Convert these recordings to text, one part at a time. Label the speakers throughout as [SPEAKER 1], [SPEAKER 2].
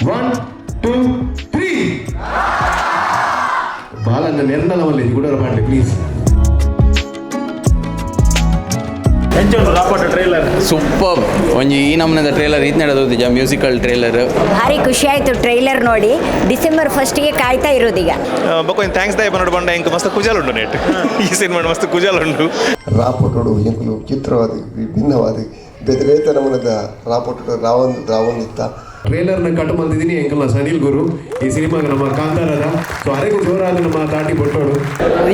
[SPEAKER 1] One, two, three. ಬಾಲನ್ನ ನೆರ್ನಲ ಮಲ್ಲೆ ಗುಡರ ಪಾಡ್ಲೆ please.
[SPEAKER 2] ಎಂಚ ರಾಪಟ trailer?
[SPEAKER 3] Super. ಒಂಜಿ ಈ ನಮೂನೆದ ಟ್ರೇಲರ್ ಇತ್ನೆಡ ತೂತಿಜ, ಮ್ಯೂಸಿಕಲ್ ಟ್ರೇಲರ್.
[SPEAKER 4] ಭಾರಿ ಖುಷಿ ಆಯಿತು ಟ್ರೈಲರ್ ನೋಡಿ. ಡಿಸೆಂಬರ್ ಫಸ್ಟ್ಗೆ ಕಾಯ್ತಾ ಇರೋದೀಗ.
[SPEAKER 5] ಬೊಕ್ಕ ಒಂಜಿ thanks ದಾಯ ಪನೊಡು ಪಂಡ, ಎಂಕ್ ಮಸ್ತ್ ಕುಜಲ್ ಉಂಡು ನೆಟ್. ಈ ಸಿನಿಮಾ ಮಸ್ತ್ ಕುಜಲ್ ಉಂಡು.
[SPEAKER 6] ರಾಪೋಟೋಡು ಎಂಕುಲು ವಿಚಿತ್ರವಾದ, ವಿಭಿನ್ನವಾದ, ಬೇತೆ ಬೇತೆ ನಮೂನದ ರಾಪೋಟೋಡು ರಾವೊಂದು ರಾವೊಂದಿತ್ತ.
[SPEAKER 1] ಟ್ರೇಲರ್ನ ಕಟ್ ಮಲ್ತಿದ್ದೀನಿ ಎಂಕಲ್ನ ಸನಿಲ್ ಗುರು, ಈ ಸಿನಿಮಾಗ ನಮ್ಮ ಕಾಂತಾರದ. ಸೊ ಅರೆಗೂ ಜೋರಾದ ನಮ್ಮ ತಾಟಿ ಬೊಟ್ಟೋಡು.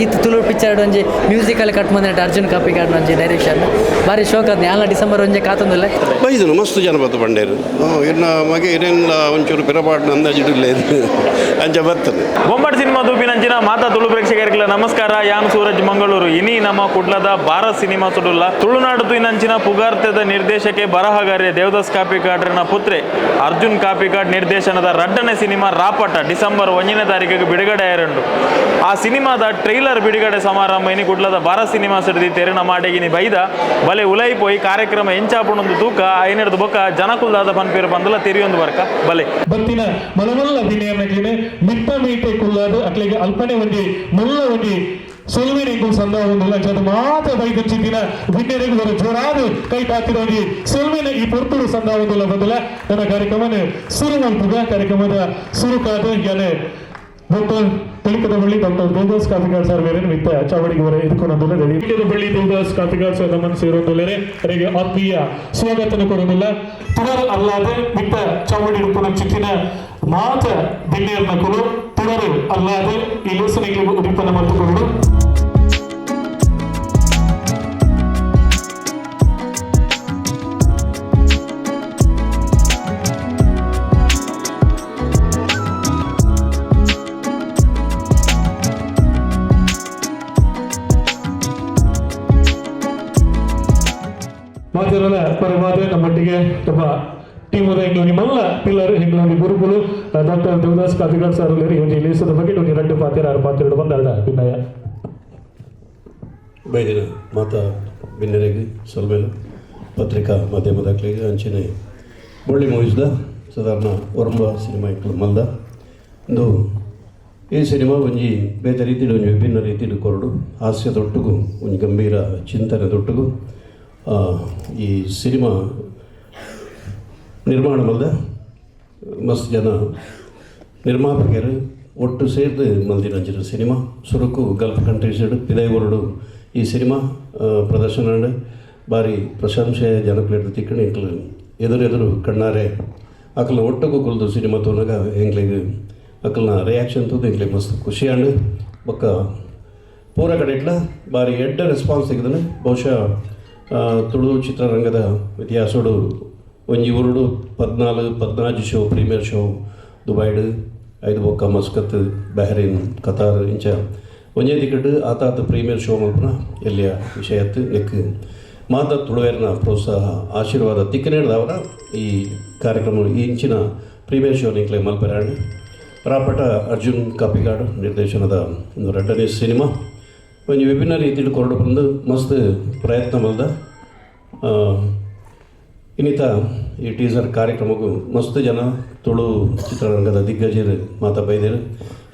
[SPEAKER 7] ಈತ್ ತುಳು ಪಿಕ್ಚರ್ ಒಂಜಿ ಮ್ಯೂಸಿಕಲ್ ಕಟ್ ಬಂದಿಟ್ಟು ಅರ್ಜುನ್ ಕಾಪಿಕಾಡ್ ಒಂಜಿ ಡೈರೆಕ್ಷನ್ ಬಾರಿ ಶೋಕ್ ಆದ್. ಯಾನ್ಲ ಡಿಸೆಂಬರ್ ಒಂಜಿ ಕಾತೊಂದುಲ್ಲೆ.
[SPEAKER 8] ಬೈದನು ಮಸ್ತ್ ಜನ ಬತ್ತು ಬಂಡೇರು. ಇನ್ನ ಮಗೆ ಇರೇನ್ಲ ಒಂಚೂರು ಪಿರಪಾಡ್ನ ಅಂದಾಜಿಡುಲ್ಲ ಇದು ಅಂಚ ಬರ್ತದೆ.
[SPEAKER 2] ಬೊಂಬಾಟ್ ಸಿನಿಮಾ ತೂಪಿನಂಚಿನ ಮಾತಾ ತುಳು ಪ್ರೇಕ್ಷಕರಿಗೆಲ್ಲ ನಮಸ್ಕಾರ. ಯಾನ್ ಸೂರಜ್ ಮಂಗಳೂರು. ಇನಿ ನಮ್ಮ ಕುಡ್ಲದ ಭಾರತ್ ಸಿನಿಮಾ ಸುಡುಲ್ಲ ತುಳುನಾಡು ತೂಯಿನಂಚಿನ ಪುಗಾರ್ತೆದ ನಿರ್ದೇಶಕೆ, ಬರಹಗಾರೆ ದೇವದಾಸ್ ಕಾಪಿಕಾಡ್ರನ ಪುತ್ರೆ ಅರ್ಜುನ್ ಕಾಪಿಕಾಡ್ ನಿರ್ದೇಶನದ ರಡ್ಡನೇ ಸಿನಿಮಾ ರಾಪಟ ಡಿಸೆಂಬರ್ 1ನೇ ತಾರೀಕಿಗೆ ಬಿಡುಗಡೆ ಆಯರುಂಡು. ಆ ಸಿನಿಮಾದ ಟ್ರೈಲರ್ ಬಿಡುಗಡೆ ಸಮಾರಂಭ ಇನಿ ಕುಡ್ಲದ ಭಾರತ್ ಸಿನಿಮಾ ಸಿಡಿದಿ ತೆರೆನ ಮಾಡೆಗಿನಿ ಬೈದ. ಬಲೆ ಉಲೈ ಪೋಯಿ ಕಾರ್ಯಕ್ರಮ ಎಂಚಾಪುಣೊಂದು ತೂಕ, ಐನೆಡ್ದು ಬೊಕ್ಕ ಜನಕುಲ್ದಾದ ಪನ್ಪೇರು ಪಂದಲ ತೆರಿಯೊಂದು ಬರ್ಕ ಬಲೆ.
[SPEAKER 9] ಬತ್ತಿನ ಮಲಮಲ್ಲ ಅಭಿನಯನಕ್ಲೆನೆ ಮಿತ್ತ ಮೀಟೆ ಕುಲ್ಲಾದು ಅಕ್ಲೆಗೆ ಅಲ್ಪನೆ ಒಂಜಿ ಮುಲ್ಲ ಒಂಜಿ ಸೊಲ್ಮೆನೆ ಎಂಕುಲು ಸಂದಾವೊಂದುಲ್ಲ. ಅಂಚಾದ್ ಮಾತ ಬೈದಂಚಿತ್ತಿನ ಬಿನ್ನೆರೆಗ್ ಒರ ಜೋರಾದ ಕೈ ತಾತಿನ ಒಂಜಿ ಸೊಲ್ಮೆನೆ ಈ ಪೊರ್ತುಡು ಸಂದಾವೊಂದುಲ್ಲ. ಬಂದುಲ ನನ್ನ ಕಾರ್ಯಕ್ರಮನ ಸುರು ಮಲ್ಪುಗ. ಕಾರ್ಯಕ್ರಮದ ಸುರುಕಾದ ಯಾನೆ ಡಾಕ್ಟರ್ ತೆಲಿಕದ ಬಳ್ಳಿ ಡಾಕ್ಟರ್ ದೇವದಾಸ್ ಕಾಪಿಕಾಡ್ ಸರ್ ಬೇರೆ ಮಿತ್ತ ಚಾವಡಿಗೆ ಬರ ಎದುಕೊಂಡೊಂದುಲ್ಲ. ತೆಲಿಕದ ಬಳ್ಳಿ ದೇವದಾಸ್ ಕಾಪಿಕಾಡ್ ಸರ್ ನಮ್ಮನ್ನು ಸೇರೊಂದುಲ್ಲೇನೆ ಅವರಿಗೆ ಆತ್ಮೀಯ ಸ್ವಾಗತನ ಕೊಡೋದಿಲ್ಲ. ತುಡರ್ ಅಲ್ಲಾದೆ ಮಿತ್ತ ಚಾವಡಿ ಇಡುಪುನ ಚಿತ್ತಿನ ಮಾತ ಬಿನ್ನೇರ್ನ ಕುಲು ತುಡರು ಅಲ್ಲಾದೆ ಈ ಲೇಸನಿಗೆ ಉದಿಪನ ಮಲ್ತುಕೊಂಡು. ಮಾತಿರಲ್ಲ ಪರವಾದ ನಮ್ಮೊಟ್ಟಿಗೆ ನಮ್ಮ ಟೀಮ್ ಎಂಗ್ಲೊಂಜಿ ಮಲ್ಲ ಪಿಲ್ಲರ್, ಎಂಗ್ಲೊಂಜಿ ಗುರುಕುಲು ಡಾಕ್ಟರ್ ದೇವದಾಸ್ ಕಾಪಿಕಾಡ್ ಸರ್ ಉಲ್ಲೆರ್. ಈ ಒಂಜಿ ಲೇಸದ ಬಗ್ಗೆ ಒಂಜಿ ರಡ್ಡ್ ಪಾತೆರ ಆರು ಪಾತೆರಡು ಬಂದಾಡ ವಿನಯ.
[SPEAKER 8] ಬೈದಿನ ಮಾತಾ ಬಿನ್ನೆರೆಗ್ ಸೊಲ್ಮೆಲು, ಪತ್ರಿಕಾ ಮಾಧ್ಯಮದಾಕ್ಲೆಗ್. ಅಂಚನೆ ಬೊಳ್ಳಿ ಮೂವೀಸ್ದ ಸಾಧಾರಣ ಒರಂಬ ಸಿನಿಮಾ ಇಕ್ಲು ಮಲ್ದ. ಇಂದು ಈ ಸಿನಿಮಾ ಒಂಜಿ ಬೇತೆ ರೀತಿಡ್, ಒಂಜಿ ವಿಭಿನ್ನ ರೀತಿಡ್ ಕೊರಡು. ಹಾಸ್ಯದೊಟ್ಟುಗು ಒಂಜಿ ಗಂಭೀರ ಚಿಂತನೆದೊಟ್ಟುಗು ಈ ಸಿನಿಮಾ ನಿರ್ಮಾಣ ಮಲ್ದ. ಮಸ್ತ್ ಜನ ನಿರ್ಮಾಪಕರು ಒಟ್ಟು ಸೇರ್ದು ಮಲ್ದಿನಂಚಿನ ಸಿನಿಮಾ. ಸುರುಕು ಗಲ್ಫ್ ಕಂಟ್ರೀಸ್ ಪಿದೈ ಊರುಡು ಈ ಸಿನಿಮಾ ಪ್ರದರ್ಶನ ಆಂಡ್. ಬಾರಿ ಪ್ರಶಂಸೆ ಜನಕ್ಲೆಡ್ದ್ ತಿಕ್ಕಂಡ್. ಎಂಕ್ಲು ಎದುರು ಎದುರು ಕಣ್ಣಾರೆ ಅಕಲ್ನ ಒಟ್ಟುಗು ಕುಲ್ದು ಸಿನಿಮಾ ತೂನಗ ಎಂಕ್ಲೆಗ್ ಅಕಲ್ನ ರಿಯಾಕ್ಷನ್ ತೂದು ಎಂಕ್ಲೆಗ್ ಮಸ್ತ್ ಖುಷಿ ಆಂಡ್. ಬೊಕ್ಕ ಪೂರ ಕಡೆಟ್ಲ ಬಾರಿ ಎಡ್ಡೆ ರೆಸ್ಪಾನ್ಸ್ ತಿಕ್ಕ್‌ದ್ಂಡ್. ಬಹುಶಃ ತುಳು ಚಿತ್ರರಂಗದ ಇತಿಹಾಸಡು ಒಂಜಿ ಊರುಡು 14 14 ಶೋ, ಪ್ರೀಮಿಯರ್ ಶೋ ದುಬೈಡ್, ಐದು ಬೊಕ್ಕ ಮಸ್ಕತ್, ಬಹ್ರೇನ್, ಕತಾರ್, ಇಂಚ ಒಂಜೇ ದಿಕ್ಕಡ್ ಆತಾತ್ ಪ್ರೀಮಿಯರ್ ಶೋ ಮಲ್ಪುನ ಎಲ್ಯ ವಿಷಯತ್. ನೆಕ್ ಮಾತ ತುಳುವೆರ್ನ ಪ್ರೋತ್ಸಾಹ, ಆಶೀರ್ವಾದ ತಿಕ್ಕನೇಡ್ದವರ ಈ ಕಾರ್ಯಕ್ರಮ, ಈ ಇಂಚಿನ ಪ್ರೀಮಿಯರ್ ಶೋ ನಿಕ್ಲೆ ಮಲ್ಪೆರಾಂಡ್. ರಾಪಟ ಅರ್ಜುನ್ ಕಾಪಿಕಾಡು ನಿರ್ದೇಶನದ ಒಂದು ರಡ್ಡನೇ ಸಿನಿಮಾ. ಒಂಜಿ ವಿಭಿನ್ನ ರೀತಿಡ್ ಕೊರಡು ಬಂದು ಮಸ್ತ್ ಪ್ರಯತ್ನ ಮಲ್ದ. ಇನ್ನಿತ ಈ ಟೀಸರ್ ಕಾರ್ಯಕ್ರಮಕ್ಕೂ ಮಸ್ತ್ ಜನ ತುಳು ಚಿತ್ರರಂಗದ ದಿಗ್ಗಜರು ಮಾತ ಬೈದೇರು.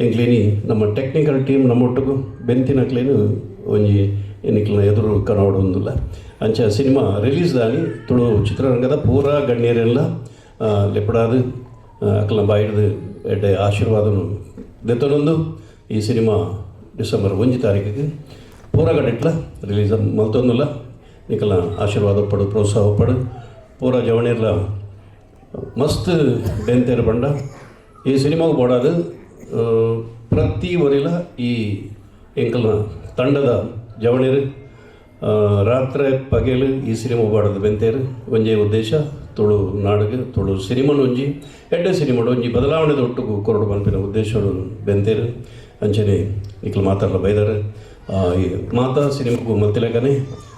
[SPEAKER 8] ಎಂಕ್ಲೇನಿ ನಮ್ಮ ಟೆಕ್ನಿಕಲ್ ಟೀಮ್ ನಮ್ಮೊಟ್ಟುಗು ಬೆಂತಿನಕ್ಲೇನು ಒಂಜಿ ಎನಿಕ್ಲನ ಎದುರು ಕನವಡೊಂದುಲ್ಲ. ಅಂಚ ಸಿನಿಮಾ ರಿಲೀಸ್ ದಾನಿ ತುಳು ಚಿತ್ರರಂಗದ ಪೂರಾ ಗಣ್ಯರೆಲ್ಲ ಲೆಪ್ಪಡಾದ್ ಅಕ್ಲನ ಬಾಯಿಡ್ದು ಎಡ್ಡೆ ಆಶೀರ್ವಾದನು ದೆತ್ತೊನೊಂದು ಈ ಸಿನಿಮಾ ಡಿಸೆಂಬರ್ 1 ತಾರೀಕಿಗೆ ಪೂರ ಕಡೆಟ್ಲ ರಿಲೀಸ್ ಮಲ್ತೊಂದುಲ್ಲ. ನಿಕಲ್ನ ಆಶೀರ್ವಾದ ಪಡು, ಪ್ರೋತ್ಸಾಹ ಪಡು. ಪೂರ ಜವಣಿರ್ಲ ಮಸ್ತ್ ಬೆಂತೇರು ಬಂಡ ಈ ಸಿನಿಮಾಗೆ ಬೋಡಾದು ಪ್ರತಿ ಒರಿಲ ಈ ಎಂಕಲ್ನ ತಂಡದ ಜವಣಿರು ರಾತ್ರಿ ಪಗೆಲು ಈ ಸಿನಿಮಾ ಬಾಡದು ಬೆಂತೇರು. ಒಂಜೇ ಉದ್ದೇಶ, ತುಳು ನಾಡಗ ತುಳು ಸಿನಿಮಾನ ಒಂಜಿ ಎಡ್ಡೆ ಸಿನಿಮಾಡು ಒಂಜಿ ಬದಲಾವಣೆದ ಒಟ್ಟುಗು ಕೊರಡು ಪನ್ಪಿನ ಉದ್ದೇಶಡು ಬೆಂತೇರು. ಅಂಚನೆ ನಿಕಲ್ ಮಾತಾಡ್ಲ ಬೈದಾರೆ. ಈ ಮಾತಾ ಸಿನಿಮಾಗೂ ಮಲ್ತಿಲಕನೆ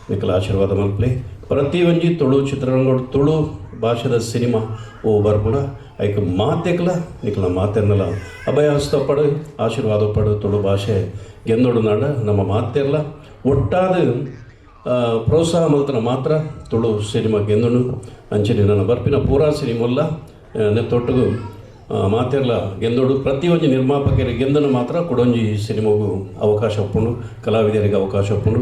[SPEAKER 8] ನಿಕಲ್ ಆಶೀರ್ವಾದ ಮಲ್ಪಲೆ. ಪ್ರತಿ ಒಂಜಿ ತುಳು ಚಿತ್ರರಂಗ, ತುಳು ಭಾಷೆದ ಸಿನಿಮಾ ಓ ಬರ್ಪುಣ ಐಕ್ ಮಾತೆಕ್ಲ ನಿಕಲ್ನ ಮಾತೆರ್ನಲ ಅಭಯ ಹಸ್ತ ಪಡು, ಆಶೀರ್ವಾದ ಪಡು. ತುಳು ಭಾಷೆ ಗೆಂದೊಡು ನಾಡ ನಮ್ಮ ಮಾತೆರ್ಲ ಒಟ್ಟಾದ ಪ್ರೋತ್ಸಾಹ ಮಲ್ತನ ಮಾತ್ರ ತುಳು ಸಿನಿಮಾ ಗೆಂದುಂಡು. ಅಂಚನೆ ನನ್ನ ಬರ್ಪಿನ ಪೂರಾ ಸಿನಿಮಲ್ಲ ನೆತ್ತೊಟ್ಟುಗು. ಮಾತೆರ್ಲ ಗೆಂದೋಡು ಪ್ರತಿಯೊಂಜಿ ನಿರ್ಮಾಪಕರಿಗೆ ಗೆಂದನು ಮಾತ್ರ ಕುಡೊಂಜಿ ಸಿನಿಮಾಗೂ ಅವಕಾಶ ಉಪ್ಪುಂಡು, ಕಲಾವಿದರಿಗೆ ಅವಕಾಶ ಉಪ್ಪುಂಡು,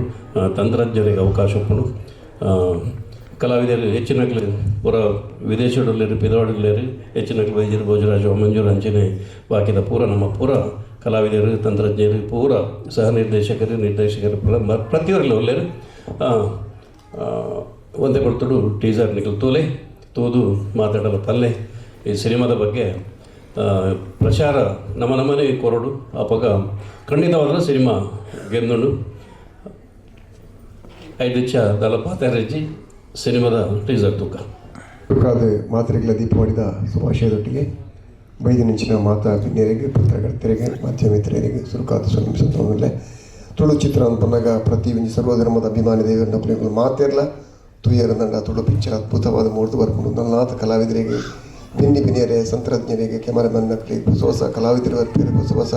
[SPEAKER 8] ತಂತ್ರಜ್ಞರಿಗೆ ಅವಕಾಶ ಉಪ್ಪುಂಡು. ಕಲಾವಿದರು ಹೆಚ್ಚಿನಕ್ಲು ಪೂರ ವಿದೇಶದಲ್ಲೇರು ಪಿದವಾಡಲೇರು ಹೆಚ್ಚಿನಕ್ಲು ವೈದ್ಯರು ಭೋಜರಾಜು ಮಂಜೂರು ಅಂಚನೆ ಬಾಕಿದ ಪೂರ ನಮ್ಮ ಪೂರ ಕಲಾವಿದರು ತಂತ್ರಜ್ಞರು ಪೂರ ಸಹ ನಿರ್ದೇಶಕರು ನಿರ್ದೇಶಕರು ಪ್ರತಿಯೊರಲು ಒಲ್ಲೇರು. ಒಂದೇ ಪೊರ್ತುಡು ಟೀಸರ್ ನಿಕಲ್ ತೂಲೆ ತೂದು ಮಾತಾಡಲು ಪಲ್ಲೆ ಈ ಸಿನಿಮಾದ ಬಗ್ಗೆ ಪ್ರಚಾರ ನಮ್ಮ ನಮ್ಮನೆ ಕೊರಡು ಅಪಗ ಖಂಡಿತವಾದ ಸಿನಿಮಾ ಗೆಂದುಂಡು. ಐದಿಚ್ಚ ದಲ ಪಾತಾರಜ್ಜಿ ಸಿನಿಮಾದ ಟೀಸರ್ ತೂಕ.
[SPEAKER 6] ತುಕಾದ ಮಾತ್ರೆಗಳ ದೀಪಾವಳಿದ ಶುಭಾಶಯದೊಟ್ಟಿಗೆ ಬೈದಿನಂಚಿನ ಮಾತಾ ಬಿನ್ನೆರಿಗೆ ಪತ್ರಕರ್ತರಿಗೆ ಮಾಧ್ಯಮ ಮಿತ್ರರಿಗೆ ಸುರುಕಾದ ಸಂತೋಷ. ತುಳು ಚಿತ್ರ ಪನ್ನಗ ಪ್ರತಿ ಒಂಜಿ ಸರ್ವಧರ್ಮದ ಅಭಿಮಾನಿ ದೇವರನ್ನ ಮಾತೆರ್ಲ ತೂಯರದಂಡ ತುಳು ಪಿಕ್ಚರ್ ಅದ್ಭುತವಾದ ಮೂರ್ದು ಬರ್ಪುಂಡು. ನಲ್ನಾಥ ಕಲಾವಿದರಿಗೆ ಬಿನ್ನಿ ಬಿನಿಯರೆ ತಂತ್ರಜ್ಞರಿಗೆ ಕ್ಯಾಮರಾಮನ್ ನಕ್ಲಿಗೆ ಹೊಸ ಹೊಸ ಕಲಾವಿದರು ಬರ್ಪೇರು, ಹೊಸ ಹೊಸ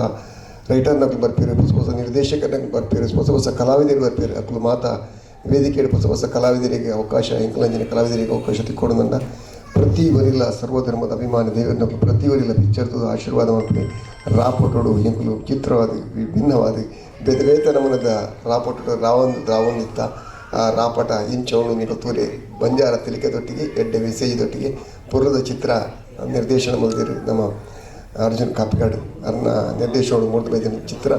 [SPEAKER 6] ರೈಟರ್ ನಕ್ಲು ಬರ್ಪೇರು, ಹೊಸ ಹೊಸ ನಿರ್ದೇಶಕರ ಬರ್ಪೇರು, ಹೊಸ ಹೊಸ ಕಲಾವಿದರು ಬರ್ಪೇರು. ಅಕ್ಲು ಮಾತಾ ವೇದಿಕೆ ಹೊಸ ಹೊಸ ಕಲಾವಿದರಿಗೆ ಅವಕಾಶ ಎಂಕಲಂಜಿನ ಕಲಾವಿದರಿಗೆ ಅವಕಾಶ ತಿಕ್ಕೊಡುದಂಡ ಪ್ರತಿ ವರಿಲ ಸರ್ವಧರ್ಮದ ಅಭಿಮಾನಿ ದೇವರನ್ನ ಪ್ರತಿ ವರಿಲ ಪಿಕ್ಚರ್ ಆಶೀರ್ವಾದ ಮಾಡ್ತೀನಿ. ರಾಪೋಟೋಡು ಎಂಕುಲು ಚಿತ್ರವಾದ ವಿಭಿನ್ನವಾದ ಬೇತೆ ಬೇತೆ ನಮೂನದ ರಾಪೋಟೋಡು ರಾವೊಂದು ರಾವೊಂದಿತ್ತ ಆ ರಾಪಟ ಇಂಚವನು ನಿಕಲ್ ತೂಲೆ ಬಂಜಾರ ತಿಳಿಕೆದೊಟ್ಟಿಗೆ ಎಡ್ಡೆ ಮೆಸೇಜ್ದೊಟ್ಟಿಗೆ ಪುರದ ಚಿತ್ರ ನಿರ್ದೇಶನ ಮಲ್ದಿರು ನಮ್ಮ ಅರ್ಜುನ್ ಕಾಪಿಕಾಡ್ ಅರ್ನ ನಿರ್ದೇಶನ ಮೂರ್ತಿ ಬೈದಿನ ಚಿತ್ರ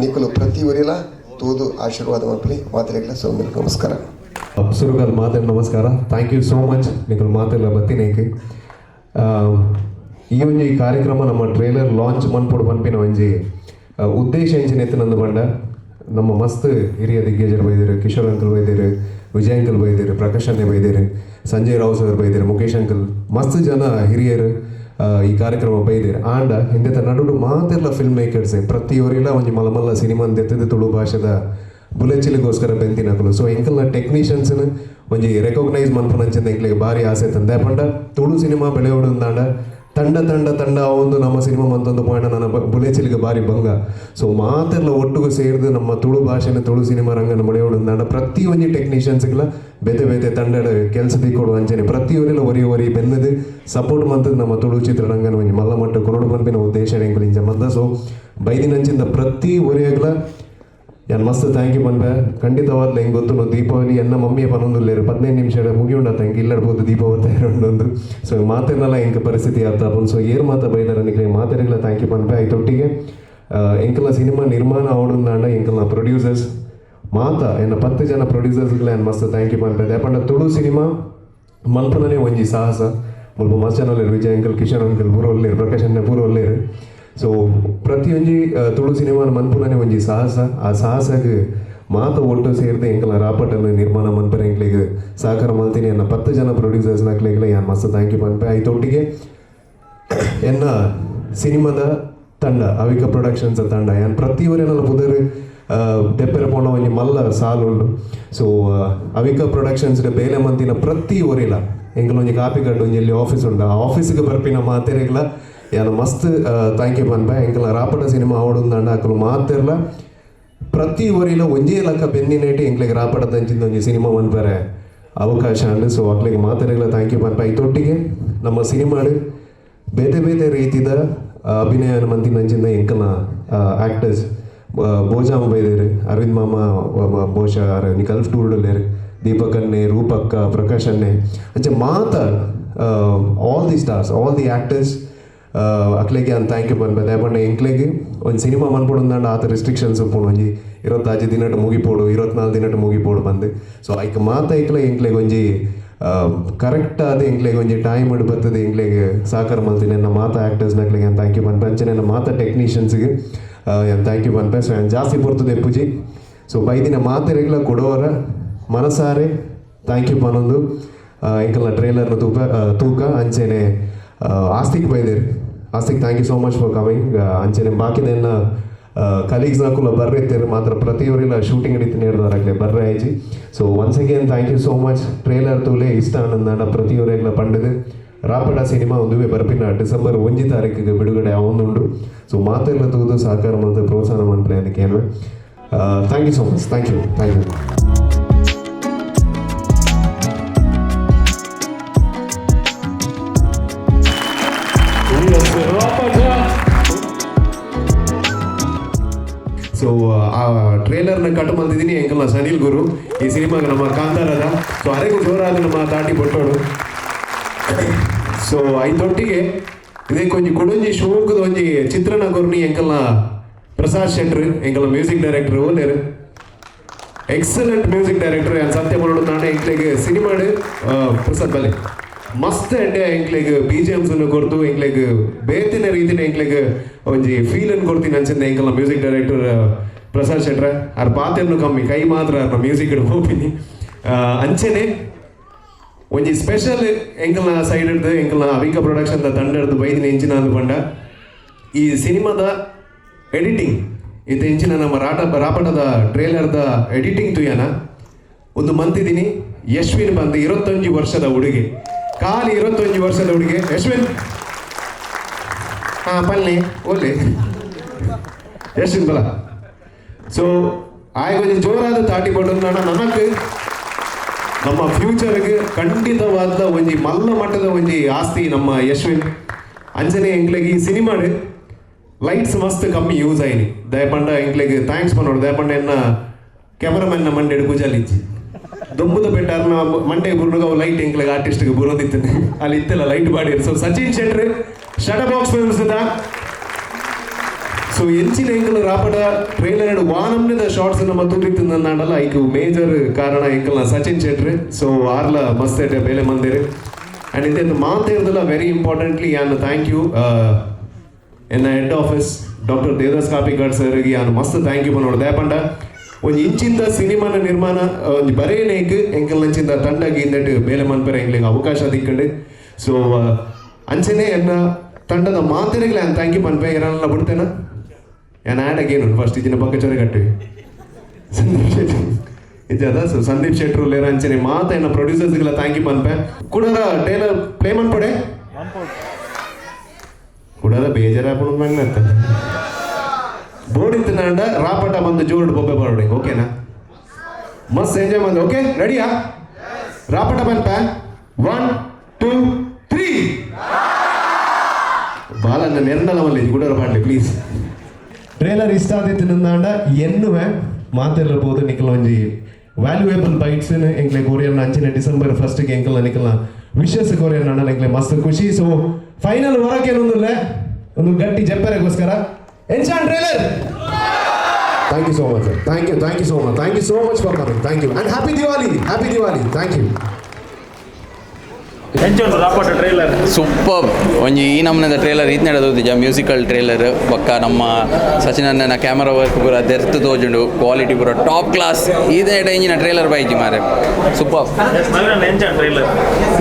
[SPEAKER 6] ನಿಕುಲು ಪ್ರತಿ ವರಿಲ ತೂದು ಆಶೀರ್ವಾದ ಮಲ್ಪಲಿ. ಮಾತ್ರೆಗಳ ಸೌಮ್ಯ ನಮಸ್ಕಾರ.
[SPEAKER 1] ಸುರುಗಾಲ್ ಮಾತೆಲ್ಲ ನಮಸ್ಕಾರ. Thank you so much ನಿಕಲ್ ಮಾತೆಲ್ಲ ಬತ್ತಿನೇಕ್. ಈ ಒಂಜಿ ಕಾರ್ಯಕ್ರಮ ನಮ್ಮ ಟ್ರೇಲರ್ ಲಾಂಚ್ ಮನ್ಪೊಡು ಪನ್ಪಿನ ಒಂಜಿ ಉದ್ದೇಶ ಎಂಚಿನ ಎತ್ತಿನಂದು ಪಂಡ ನಮ್ಮ ಮಸ್ತ್ ಹಿರಿಯ ದಿಗ್ಗಜರು ಬೈದಿರು, ಕಿಶೋರ್ ಅಂಕಲ್ ಬೈದಿರು, ವಿಜಯ್ ಅಂಕಲ್ ಬೈದಿರು, ಪ್ರಕಾಶ್ ಅಣ್ಣೆ ಬೈದಿರು, ಸಂಜಯ್ ರಾವ್ ಸರ್ ಬೈದಿರು, ಮುಖೇಶ್ ಅಂಕಲ್, ಮಸ್ತ್ ಜನ ಹಿರಿಯರು ಈ ಕಾರ್ಯಕ್ರಮ ಬೈದಿರು. ಆಂಡ ಹಿಂದೆತ ನಡುಡು ಮಾತೆಲ್ಲ ಫಿಲ್ಮ್ ಮೇಕರ್ಸ್ ಪ್ರತಿಯೊರಿಲ ಒಂಜಿ ಮಲ್ಲ ಮಲ್ಲ ಸಿನಿಮಾ ದೆತ್ತದು ತುಳು ಭಾಷೆದ ಬುಲೆಚಿಲಿಗೋಸ್ಕರ ಬೆಂತಿನಕುಲು. ಸೊ ಎಂಕಲ್ನ ಟೆಕ್ನಿಷಿಯನ್ಸ್ ಒಂಜಿ ರೆಕಗ್ನೈಸ್ ಮನ್ಪುನಂಚಿಂದ ಎಂಕ್ಲೆಗ್ ಬಾರಿ ಆಸೆ ತಂದೆ ಪಂಡ ತುಳು ಸಿನಿಮಾ ಬೆಳೆಯೋಡುಂದಾಂಡ ತಂಡ ತಂಡ ತಂಡ ಒಂದು ನಮ್ಮ ಸಿನಿಮಾ ಮಂತೊಂದು ಪಾಯಿಂಟ್ ನನ್ನ ಬುಲೆಚಿಲಿಗೆ ಬಾರಿ ಭಂಗ. ಸೊ ಮಾತೆಲ್ಲ ಒಟ್ಟುಗು ಸೇರ್ದು ನಮ್ಮ ತುಳು ಭಾಷೆನ ತುಳು ಸಿನಿಮಾ ರಂಗನ ಬೆಳೆಯೋಡುಂದಾಂಡ ಪ್ರತಿ ಒಂಜಿ ಟೆಕ್ನಿಷಿಯನ್ಸ್ಗಳ ಬೇತೆ ಬೇತೆ ತಂಡದ ಕೆಲಸ ತಿಕ್ಕೊಡು ಅಂಚನೆ ಪ್ರತಿಯೊರಿಲ ಒರಿ ಒರಿ ಬೆನ್ನದು ಸಪೋರ್ಟ್ ಮಂತದ ನಮ್ಮ ತುಳು ಚಿತ್ರರಂಗನ ಒಂಜಿ ಮಲ್ಲ ಮಟ್ಟ ಕೊರಡು ಪನ್ಪಿನ ಉದ್ದೇಶ ಎಂಕುಲು ಇಂಚ ಮಂದ. ಸೊ ಬೈದಿನಂಚಿಂದ ಪ್ರತಿ ಒರಿಯಗ್ಲ ಯಾನ್ ಮಸ್ತ್ thank you ಪನ್ಪೆ. ಖಂಡಿತವಾದ್ಲ ಹೆಂಗೆ ಗೊತ್ತು ದೀಪಾವಳಿ ಎನ್ನ ಮಮ್ಮಿಯ ಪನೊಂದುಲ್ಲೇರು 15 ನಿಮಿಷ ಮುಗಿಯುಂಡತ್ತ ಹೆಂಗೆ ಇಲ್ಲಡ್ಬೋದು ದೀಪಾವಳಿ ಉಂಡೊಂದು. ಸೊ ಮಾತೆರ್ನಲ ಎಂಕ್ ಪರಿಸ್ಥಿತಿ ಆತ. ಸೊ ಏರ್ ಮಾತ ಬೈದಾರ ನಿಕ್ಲೆ ಮಾತೆರೆಗ್ಲ thank you ಪನ್ಪೆ. ಐತೊಟ್ಟಿಗೆ ಎಂಕಲ್ನ ಸಿನಿಮಾ ನಿರ್ಮಾಣ ಆವಡುಂದಾಂಡ ಎಂಕಲ್ನ ಪ್ರೊಡ್ಯೂಸರ್ಸ್ ಮಾತ ಎನ್ನ 10 ಜನ ಪ್ರೊಡ್ಯೂಸರ್ಸ್ಗಳ ಯಾನ್ ಮಸ್ತ್ thank you ಪನ್ಪೆ. ಪಂಡ ತುಳು ಸಿನಿಮಾ ಮಲ್ಪನನೇ ಒಂಜಿ ಸಾಹಸ. ಮುಲ್ಪ ಮಸ್ತ್ ಜನ ಉಲ್ಲೆರ್, ವಿಜಯ್ ಅಂಕಲ್, ಕಿಶೋರ್ ಅಂಕಲ್ ಪೂರ ಉಲ್ಲೆರ್, ಪ್ರಕಾಶ್ ಅಣ್ಣ ಪೂರ ಉಲ್ಲೆರ್. ಸೊ ಪ್ರತಿಯೊಂಜಿ ತುಳು ಸಿನಿಮಾನ ಮನ್ಪುನನೇ ಒಂಜಿ ಸಾಹಸ. ಆ ಸಾಹಸಗ್ ಮಾತ ಒಟ್ಟು ಸೇರ್ದು ಎಂಕಲ್ನ ರಾಪಟನ್ನು ನಿರ್ಮಾಣ ಮನ್ಪರೆ ಎಂಕ್ಲೆಗ್ ಸಹಕಾರ ಮಲ್ತೀನಿ ಎನ್ನ 10 ಜನ ಪ್ರೊಡ್ಯೂಸರ್ಸ್ ನಕ್ಲೆಗ್ಲ ಯಾನ್ ಮಸ್ತ್ thank you ಪನ್ಪೆ. ಐತೊಟ್ಟಿಗೆ ಎನ್ನ ಸಿನಿಮಾದ ತಂಡ ಅವಿಕ ಪ್ರೊಡಕ್ಷನ್ಸ್ ತಂಡ ಯಾನ್ ಪ್ರತಿಯೊರಿನಲ ಪುದರ್ ದೆಪ್ಪೆರೆ ಪೋಣ ಒಂಜಿ ಮಲ್ಲ ಸಾಲು ಉಂಡು. ಸೊ ಅವಿಕ ಪ್ರೊಡಕ್ಷನ್ಸ್ ಬೇಲೆ ಮಂತಿನ ಪ್ರತಿ ಒರಿಲ ಎಂಕಲ್ ಒಂಜಿ ಕಾಪಿ ಕಟ್ಟು ಒಂಜಿ ಇಲ್ಲಿ ಆಫೀಸ್ ಉಂಡು, ಆ ಆಫೀಸ್ಗೆ ಬರ್ಪಿನ ಮಾತೆರೆಗ್ಲ ಯಾನ್ ಮಸ್ತ್ thank you ಪನ್ಪೆ. ಎಂಕಲ್ನ ರಾಪಟ ಸಿನಿಮಾ ಆವಡುಂದಾಂಡ ಅಕುಲು ಮಾತೆರ್ಲ ಪ್ರತಿ ಒರಿಲ ಒಂಜೇ ಲಕ್ಕ ಬೆನ್ನಿನೇಟಿ ಎಂಕ್ಲೆಗ್ ರಾಪಟ ದಂಚಿಂದ ಒಂಜಿ ಸಿನಿಮಾ ಮನ್ಪರೆ ಅವಕಾಶ ಅಂಡು. ಸೊ ಅಕ್ಲೆಗ್ ಮಾತೆರೆಗ್ಲ thank you ಪನ್ಪೆ. ಐತೊಟ್ಟಿಗೆ ನಮ್ಮ ಸಿನಿಮಾಡು ಬೇತೆ ಬೇತೆ ರೀತಿದ ಅಭಿನಯ ಮಂತಿನಂಚಿಂದ ಎಂಕಲ್ನ ಆ್ಯಕ್ಟರ್ಸ್ ಬೋಜಾಮ ಬೈದೇರು, ಅರವಿಂದ್ ಮಾಮ ಬಹುಶಃ ಗಲ್ಫ್ ಟೂರ್ಡಲ್ಲೇರು, ದೀಪಕ್ ಅಣ್ಣೆ, ರೂಪಕ್ಕ, ಪ್ರಕಾಶ್ ಅಣ್ಣೆ ಅಂಚ ಮಾತ all the stars all the actors ಅಕ್ಲೆಗೆ ಅಂತ thank you ಪನ್ಪೆ. ದಾಯೆ ಎಂಕ್ಲೆಗ್ ಒಂಜಿ ಸಿನಿಮಾ ಮನ್ಪೊಡುಂದಾಂಡ ಆತ ರೆಸ್ಟ್ರಿಕ್ಷನ್ಸ್ ಉಪ್ಪುಂಡು, ಒಂಜಿ 25 ದಿನಟ್ ಮುಗಿಪೋಡು, 24 ದಿನಟ್ ಮುಗಿಪೋಡು ಬಂದು. ಸೊ ಐಕ್ ಮಾತ ಐಕ್ಲ ಎಂಕ್ಲೆಗ್ ಒಂಜಿ ಕರೆಕ್ಟ್ ಆದ ಎಂಕ್ಲೆಗ್ ಒಂಜಿ ಟೈಮ್ ಬರ್ತದೆ ಎಂಕ್ಲೆಗ್ ಸಹಕಾರ ಮಲ್ತೀನಿ ಎನ್ನ ಮಾತ ಆ್ಯಕ್ಟರ್ಸ್ನಕ್ಲೆಗೆ thank you ಪನ್ಪೆ. ಅಂಚನೆ ಎನ್ನ ಮಾತ ಟೆಕ್ನಿಷಿಯನ್ಸ್ಗೆ thank you ಪನ್ಪೆ. ಸೊ ಜಾಸ್ತಿ ಪೊರ್ತುದು ಎಪ್ಪುಜಿ. ಸೊ ಬೈದಿನ ಮಾತೆರೆಗ್ಲ ಕೊಡೋರ ಮನಸಾರೆ thank you ಪನೊಂದು ಎಂಕಲ್ನ ಟ್ರೇಲರ್ನ ತೂಪ ತೂಕ ಅಂಚೆನೆ ಆಸ್ತಿಕ್ ಬೈದೇರು. Astik thank you so much for coming. ಅಂಚೆನೆ ಬಾಕಿದೆನ್ನ ಕಲೀಗ್ಸ್ ನಕುಲ ಬರ್ರೆತ್ತೇರು ಮಾತ್ರ ಪ್ರತಿಯೊರಿಲ shooting ಹಿಡಿತು ನೇರ್ದಾರಾಗ್ಲೆ ಬರ್ರೆ ಆಯ್ಜಿ. So once again thank you so much. Trailer ತೂಲೆ ಇಷ್ಟ ಆನಂದಾಂಡ ಪ್ರತಿಯೊರೆಗ್ಲ ಪಂಡದು ರಾಪಡ ಸಿನಿಮಾ ಒಂದುವೆ ಬರ್ಪಿನ ಡಿಸೆಂಬರ್ 1 ತಾರೀಕಿಗೆ ಬಿಡುಗಡೆ ಆವೊಂದುಂಡು. ಸೊ ಮಾತೆಲ್ಲ ತೂದು ಸಹಕಾರ ಮತ್ತು ಪ್ರೋತ್ಸಾಹ ಮನ್ಪುಲೆ ಅದಕ್ಕೆ thank you so much. Thank you, thank you.
[SPEAKER 9] Rapata.
[SPEAKER 1] So ಆ ಟ್ರೇಲರ್ನ ಕಟ್ ಮಲ್ತಿದ್ದೀನಿ ಎಂಕಲ್ನ ಸನಿಲ್ ಗುರು ಈ ಸಿನಿಮಾಗೆ ನಮ್ಮ ಕಾಂತಾರದ. ಸೊ ಅರೆಗೂ ಜೋರಾದ ನಮ್ಮ ತಾಟಿ ಬೊಟ್ಟೋಡು. ಸೊ ಐತೊಟ್ಟಿಗೆ ಇದೇ ಕೊಂಜಿ ಕುಡೊಂಜಿ ಶೋಕದ ಒಂಜಿ ಚಿತ್ರಣ ಕೊರ್ನಿ ಎಂಕಲ್ನ ಪ್ರಸಾದ್ ಶೆಟ್ರ್, ಎಂಕಲ್ನ ಮ್ಯೂಸಿಕ್ ಡೈರೆಕ್ಟರ್ ಓಲೇರು, excellent music director. ಯಾನ್ ಸತ್ಯ ಮಾಡೋಡು ನಾನೇ ಎಂಕ್ಲೆಗ್ ಸಿನಿಮಾಡ್ ಪ್ರಸಾದ್ ಬಲೆ ಮಸ್ತ್ ಎಡ್ಡೆ ಎಂಕ್ಲೆಗ್ ಬಿ ಜಿ ಎಮ್ಸ್ ಕೊರ್ದು ಎಂಕ್ಲೆಗ್ ಬೇತಿನ ರೀತಿನ ಎಂಕ್ಲೆಗ್ ಒಂಜಿ ಫೀಲ್ ಅನ್ನು ಕೊಡ್ತೀನಿ ಅನ್ಸಿಂದ ಎಂಕಲ್ನ ಮ್ಯೂಸಿಕ್ ಡೈರೆಕ್ಟರ್ ಪ್ರಸಾದ್ ಶೆಟ್ರ. ಆರ್ ಪಾತೆರ್ನು ಕಮ್ಮಿ, ಕೈ ಮಾತ್ರ ಆರ್ನ ಮ್ಯೂಸಿಕ್ ಹೋಪಿನಿ. ಅಂಚೆನೆ ಒಂಜಿ ಸ್ಪೆಷಲ್ ಎಂಕಲ್ನ ಸೈಡ್ ಹಿಡ್ದು ಎಂಕಲ್ನ ಅವಿಕ ಪ್ರೊಡಕ್ಷನ್ the ತಂಡ ಹಿಡ್ದು ಬೈದಿನ ಎಂಚಿನ ಅಂದ್ ಪಂಡ ಈ ಸಿನಿಮಾದ ಎಡಿಟಿಂಗ್ ಇದು ಎಂಚಿನ ನಮ್ಮ ರಾಪಟದ ಟ್ರೇಲರ್ದ ಎಡಿಟಿಂಗ್ ತುಯ್ಯನ ಒಂದು ಮಂತಿದ್ದೀನಿ. ಯಶ್ವಿನ್ ಬಂದು 21 ವರ್ಷದ ಹುಡುಗಿ, ಖಾಲಿ 21 ವರ್ಷದ ಹುಡುಗಿ ಯಶ್ವಿನ್. ಹಾ ಪಲ್ಲೆ ಓಲೆ ಯಶ್ವಿನ್ ಬಲ. ಸೊ ಆಯ್ ಕೊಂಚ ಜೋರಾದ ತಾಟಿ ಕೊಟ್ಟು ನನಗೆ ನಮ್ಮ ಫ್ಯೂಚರ್ಗೆ ಖಂಡಿತವಾದ ಒಂಜಿ ಮಲ್ಲ ಮಟ್ಟದ ಒಂಜಿ ಆಸ್ತಿ ನಮ್ಮ ಯಶ್ವಿನ್. ಅಂಜನೆ ಎಂಕ್ಲೆಗ್ ಈ ಸಿನಿಮಾಡ್ ಲೈಟ್ಸ್ ಮಸ್ತ್ ಕಮ್ಮಿ ಯೂಸ್ ಆಯ್ನಿ. ದಯಪಂಡ ಎಂಕ್ಲೆಗ್ thanks ಪನ್ನೋಡು. ದಯಪಂಡ ಎನ್ನ ಕ್ಯಾಮರಾಮನ್ ಮಂಡೆಡ್ ಕುಜಾಲಿಜ್ಜಿ ದೊಂಬುದ ಬೆಟ್ಟಾರ್ನ ಮಂಡೆ ಬುರ್ನುಗ ಅವು ಲೈಟ್ ಎಂಕ್ಲೆಗ್ ಆರ್ಟಿಸ್ಟ್ಗೆ ಬರೋದಿತ್ತು ಅಲ್ಲಿ ಇತ್ತಲ್ಲ light body. So Sachin ಶೆಟ್ರ್ shutter box ಫಿಲ್ಮ್ಸ್ದ. So ಎಂಚಿನ ಎಂಕಲ್ ರಾಪಡ ಟ್ರೈಲರ್ ವಾನಮ್ನದ ಶಾರ್ಟ್ಸ್ ನಮ್ಮ ತೂರಿತ್ತು ನಾಡಲ್ಲ ಐಕ್ ಮೇಜರ್ ಕಾರಣ ಎಂಕಲ್ನ ಸಚಿನ್ ಶೆಟ್ರ್. ಸೊ ಆರ್ಲ ಮಸ್ತ್ ಬೇಲೆ ಮಂದಿರ್. ಆ್ಯಂಡ್ ಇದೇ ಮಾತಾಡ್ದಲ್ಲ ವೆರಿ ಇಂಪಾರ್ಟೆಂಟ್ಲಿ ಯಾನ್ thank you ಎನ್ನ head office doctor Devdas Kapikad ಸರ್ಗೆ ಯಾನ್ ಮಸ್ತ್ thank you ಪನ್ನೋಡು. ದಯಪಂಡ ಒಂಜಿ ಇಂಚಿಂದ ಸಿನಿಮಾನ ನಿರ್ಮಾಣ ಒಂಜಿ ಬರೇನೇಕ್ ಎಂಕಲ್ ನಂಚಿಂದ ತಂಡಗೆ ಇಂದಟ್ ಬೇಲೆ ಮನ್ಪೆರೆ ಎಂಕ್ಲೆಗ್ ಅವಕಾಶ ದಿಕ್ಕಂಡು. ಸೊ ಅಂಚನೆ ಎನ್ನ ತಂಡದ ಮಾತೆರೆಗ್ಲ ಯಾನ್ thank you ಪನ್ಪೆ. ಏನೆಲ್ಲ ಬಿಡ್ತೇನ ಯಾನ್ ಆ್ಯಡ್ ಆಗೇನು ಫಸ್ಟ್ ಇಜಿನ ಪಕ್ಕ ಚೊರೆ ಕಟ್ಟು ಸಂದೀಪ್ ಶೆಟ್ಟಿ ಇದ್ದ. ಸೊ ಸಂದೀಪ್ ಶೆಟ್ರು ಲೇರ ಅಂಚನೆ ಮಾತ ಎನ್ನ ಪ್ರೊಡ್ಯೂಸರ್ಸ್ಗೆಲ್ಲ thank you ಪನ್ಪೆ. ಕುಡರ trailer play ಮನ್ಪಡೆ ಕುಡರ ಬೇಜಾರಾಪಣ ಮಂಗತ್ತ ಬೋರ್ಡ್ ನಾಂಡ ರಾಪಟ ಬಂದು ಜೋಡ್ ಬೊಬ್ಬೆ ಬರೋಡಿ. ಓಕೆನಾ? ಮಸ್ತ್ ಎಂಜಾಯ್ ಬಂದು. ಓಕೆ ರೆಡಿಯಾ? ರಾಪಟ ಬಂತ 1 2 3 ಬಾಲನ್ನ ನೆರ್ನಲ ಮಲ್ಲಿ ಗುಡರ ಪಾಡ್ಲಿ ಪ್ಲೀಸ್. ಟ್ರೇಲರ್ ಇಷ್ಟ ಆದಿತ್ತು ನಂದಾಂಡ ಎನ್ನುವೆ ಮಾತೆಲ್ಲ ನಿಕಲ ಒಂಜಿ ವ್ಯಾಲ್ಯೂಯೇಬಲ್ ಬೈಟ್ಸ್ ಎಂಕ್ಲೆ ಕೊರಿಯನ್ ಅಂಚಿನ ಡಿಸೆಂಬರ್ ಫಸ್ಟ್ಗೆ ಎಂಕಲ್ನ ನಿಕಲ್ನ ವಿಶಸ್ ಕೊರಿಯನ್ ಅಣ್ಣ ಎಂಕ್ಲೆ ಮಸ್ತ್ ಖುಷಿ. ಸೊ ಫೈನಲ್ ಹೊರಕ್ಕೆ ಏನೊಂದಿಲ್ಲ ಒಂದು ಗಟ್ಟಿ ಜಪ್ಪರೆಗೋಸ್ಕರ ಎಂಚಾನ್ trailer. Thank you so much sir. Thank you, thank you so much, thank you so much for coming. Thank you and happy Diwali, happy Diwali. Thank you.
[SPEAKER 2] ಎಂಚುಂಡು ರಾಪಟ trailer?
[SPEAKER 3] Super. ಒಂಜಿ ಈ ನಮೂನೆದ trailer ಈತ್ ನಡೆದ musical trailer. ಬೊಕ್ಕ ನಮ್ಮ ಸಚಿನ್ ಅಣ್ಣನ camera work ಪೂರ ದೆರ್ತ್ ತೋಜುಂಡು, quality ಪೂರ ಟಾಪ್ ಕ್ಲಾಸ್. ಈದ ಇಂಜಿನ ಟ್ರೇಲರ್ ಬೈಜಿ ಮಾರೆ, ಸೂಪರ್.
[SPEAKER 2] ಎಂಚಾನ್ ಟ್ರೇಲರ್?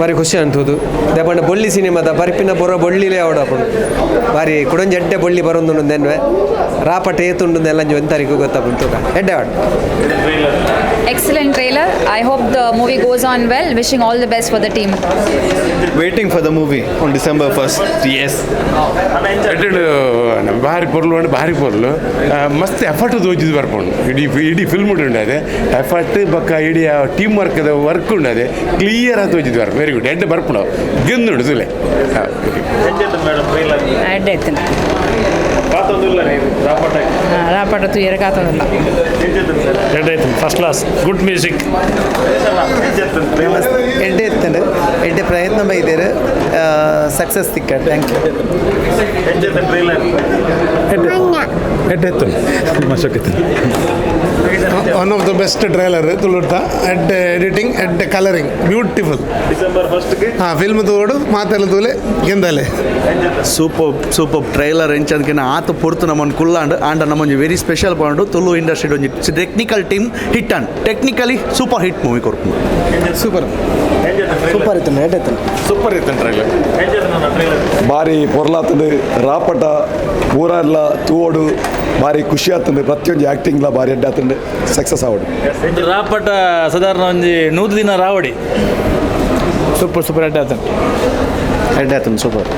[SPEAKER 10] ಬಾರಿ ಖುಷಿ ಅಂತದು. ದಯಪಂಡ ಬೊಳ್ಳಿ ಸಿನಿಮಾದ ಬರ್ಪಿನ ಬೊರ ಬೊಳ್ಳಿಲೇ ಅವಡಪ್ಪುಂಡು. ಬಾರಿ ಕುಡೊಂಜಿ ಎಡ್ಡೆ ಬೊಳ್ಳಿ ಬರೊಂದುಂಡು ನೆನ್ವೆ ರಾಪಟ ಏತುಂಡು ಎಲ್ಲ ಒಂದ್ ತಾರೀಕು ಗೊತ್ತಾಪುಂಡು ತೂಕ ಎಡ್ಡೆ ಅವಡು.
[SPEAKER 2] Trailer
[SPEAKER 11] Excellent trailer. I hope the movie goes on well. Wishing all the best for the team.
[SPEAKER 5] Waiting for the movie on December 1st. Yes.
[SPEAKER 12] ಭಾರಿ ಪೊರ್ಲು ಉಂಡು, ಭಾರಿ ಪೊರ್ಲು. ಮಸ್ತ್ ಎಫರ್ಟ್ ತೋಜಿದ್ ಬರ್ಪುಂಡು. ಇಡೀ ಇಡೀ ಫಿಲ್ಮ್ ಉಂಡು ಅದೇ ಎಫರ್ಟ್ ಬೊಕ್ಕ ಇಡೀ ಟೀಮ್ ವರ್ಕ್ದ ವರ್ಕ್ ಉಂಡು, ಅದೇ ಕ್ಲಿಯರ್ ಆಗಿ ತೋಜಿದ್ ಬರ್ಪು. ವೆರಿ ಗುಡ್, ಎಡ್ಡೆ ಬರ್ಪುಂಡು, ಗೆಂದುಂಡು ತುಲೆ.
[SPEAKER 2] ಎಂಚೆತ್ತು ಮೇಡಮ್ ಟ್ರೇಲರ್?
[SPEAKER 13] ಎಡ್ಡೆ ಇತ್ತು.
[SPEAKER 2] ಕಾತೊಂದುಲ್ಲ ನೀವು ರಾಪಟ?
[SPEAKER 13] ರಾಪಟ ತೂಯರೆ ಕಾತೊಂದುಲ್ಲ.
[SPEAKER 2] ಎಂಚೆತ್ತು ಸರ್?
[SPEAKER 14] ಎಡ್ಡೆ ಇತ್ತು, first class, good music.
[SPEAKER 2] ಎಂಚೆತ್ತು trailer?
[SPEAKER 7] ಎಡ್ಡೆ ಇತ್ತಂಡು, ಎಡ್ಡೆ ಪ್ರಯತ್ನ ಬೈದೇರು, ಸಕ್ಸಸ್ ತಿಕ್ಕ. Thank you.
[SPEAKER 2] ಎಂಚೆತ್ತು trailer?
[SPEAKER 12] ಎಡ್ಡೆ ಇತ್ತು.
[SPEAKER 15] One of the best trailer ತುಳುಟ. ಎಡ್ಡೆ ಎಡಿಟಿಂಗ್, ಎಡ್ಡೆ colouring, beautiful.
[SPEAKER 2] December ಫಸ್ಟ್ಗೆ
[SPEAKER 15] ಹಾಂ, ಫಿಲ್ಮ್ ತೋಡು ಮಾತೆಲ್ಲ ತೂಲೆ ಗೆಂದಲೆ.
[SPEAKER 16] Super super trailer. ಎಂಚದಕಿನ ಆತ ಪೊರ್ತು ನಮ್ಮನ್ನು ಕುಲ್ಲಾಂಡ್ ಆಂಡ ನಮ್ಮೊಂಜಿ very special point Tulu industry ಒಂಜಿ technical team hit and technically super hit movie ಕೊರ್ಪುಂಡು.
[SPEAKER 10] Super super ಇತ್ತು, ಎಡ್ಡೆ ಇತ್ತು.
[SPEAKER 5] ಸೂಪರ್ ಇತ್ತು ಟ್ರೈಲರ್.
[SPEAKER 2] ಎಂಚೆತ್ತು ಟ್ರೈಲರ್?
[SPEAKER 17] ಬಾರಿ ಪೊರ್ಲಾತಂದು ರಾಪಟ ಪೂರೆಲ್ಲ ತೂವೋಡು, ಬಾರಿ ಖುಷಿ ಆತಂದು. ಪ್ರತಿಯೊಂದು ಆ್ಯಕ್ಟಿಂಗ್ಲ ಬಾರಿ ಎಡ್ಡೆ ಆತಂಡು, ಸಕ್ಸಸ್ ಆವಡು.
[SPEAKER 7] ರಾಪಟ ಸಾಧಾರಣ ಒಂಜಿ 100 ದಿನ ರಾವಡಿ.
[SPEAKER 14] ಸೂಪರ್ ಸೂಪರ್, ಎಡ್ಡೆ ಆತಂಡು,
[SPEAKER 16] ಎಡ್ಡೆ ಆತಂಡು, ಸೂಪರ್.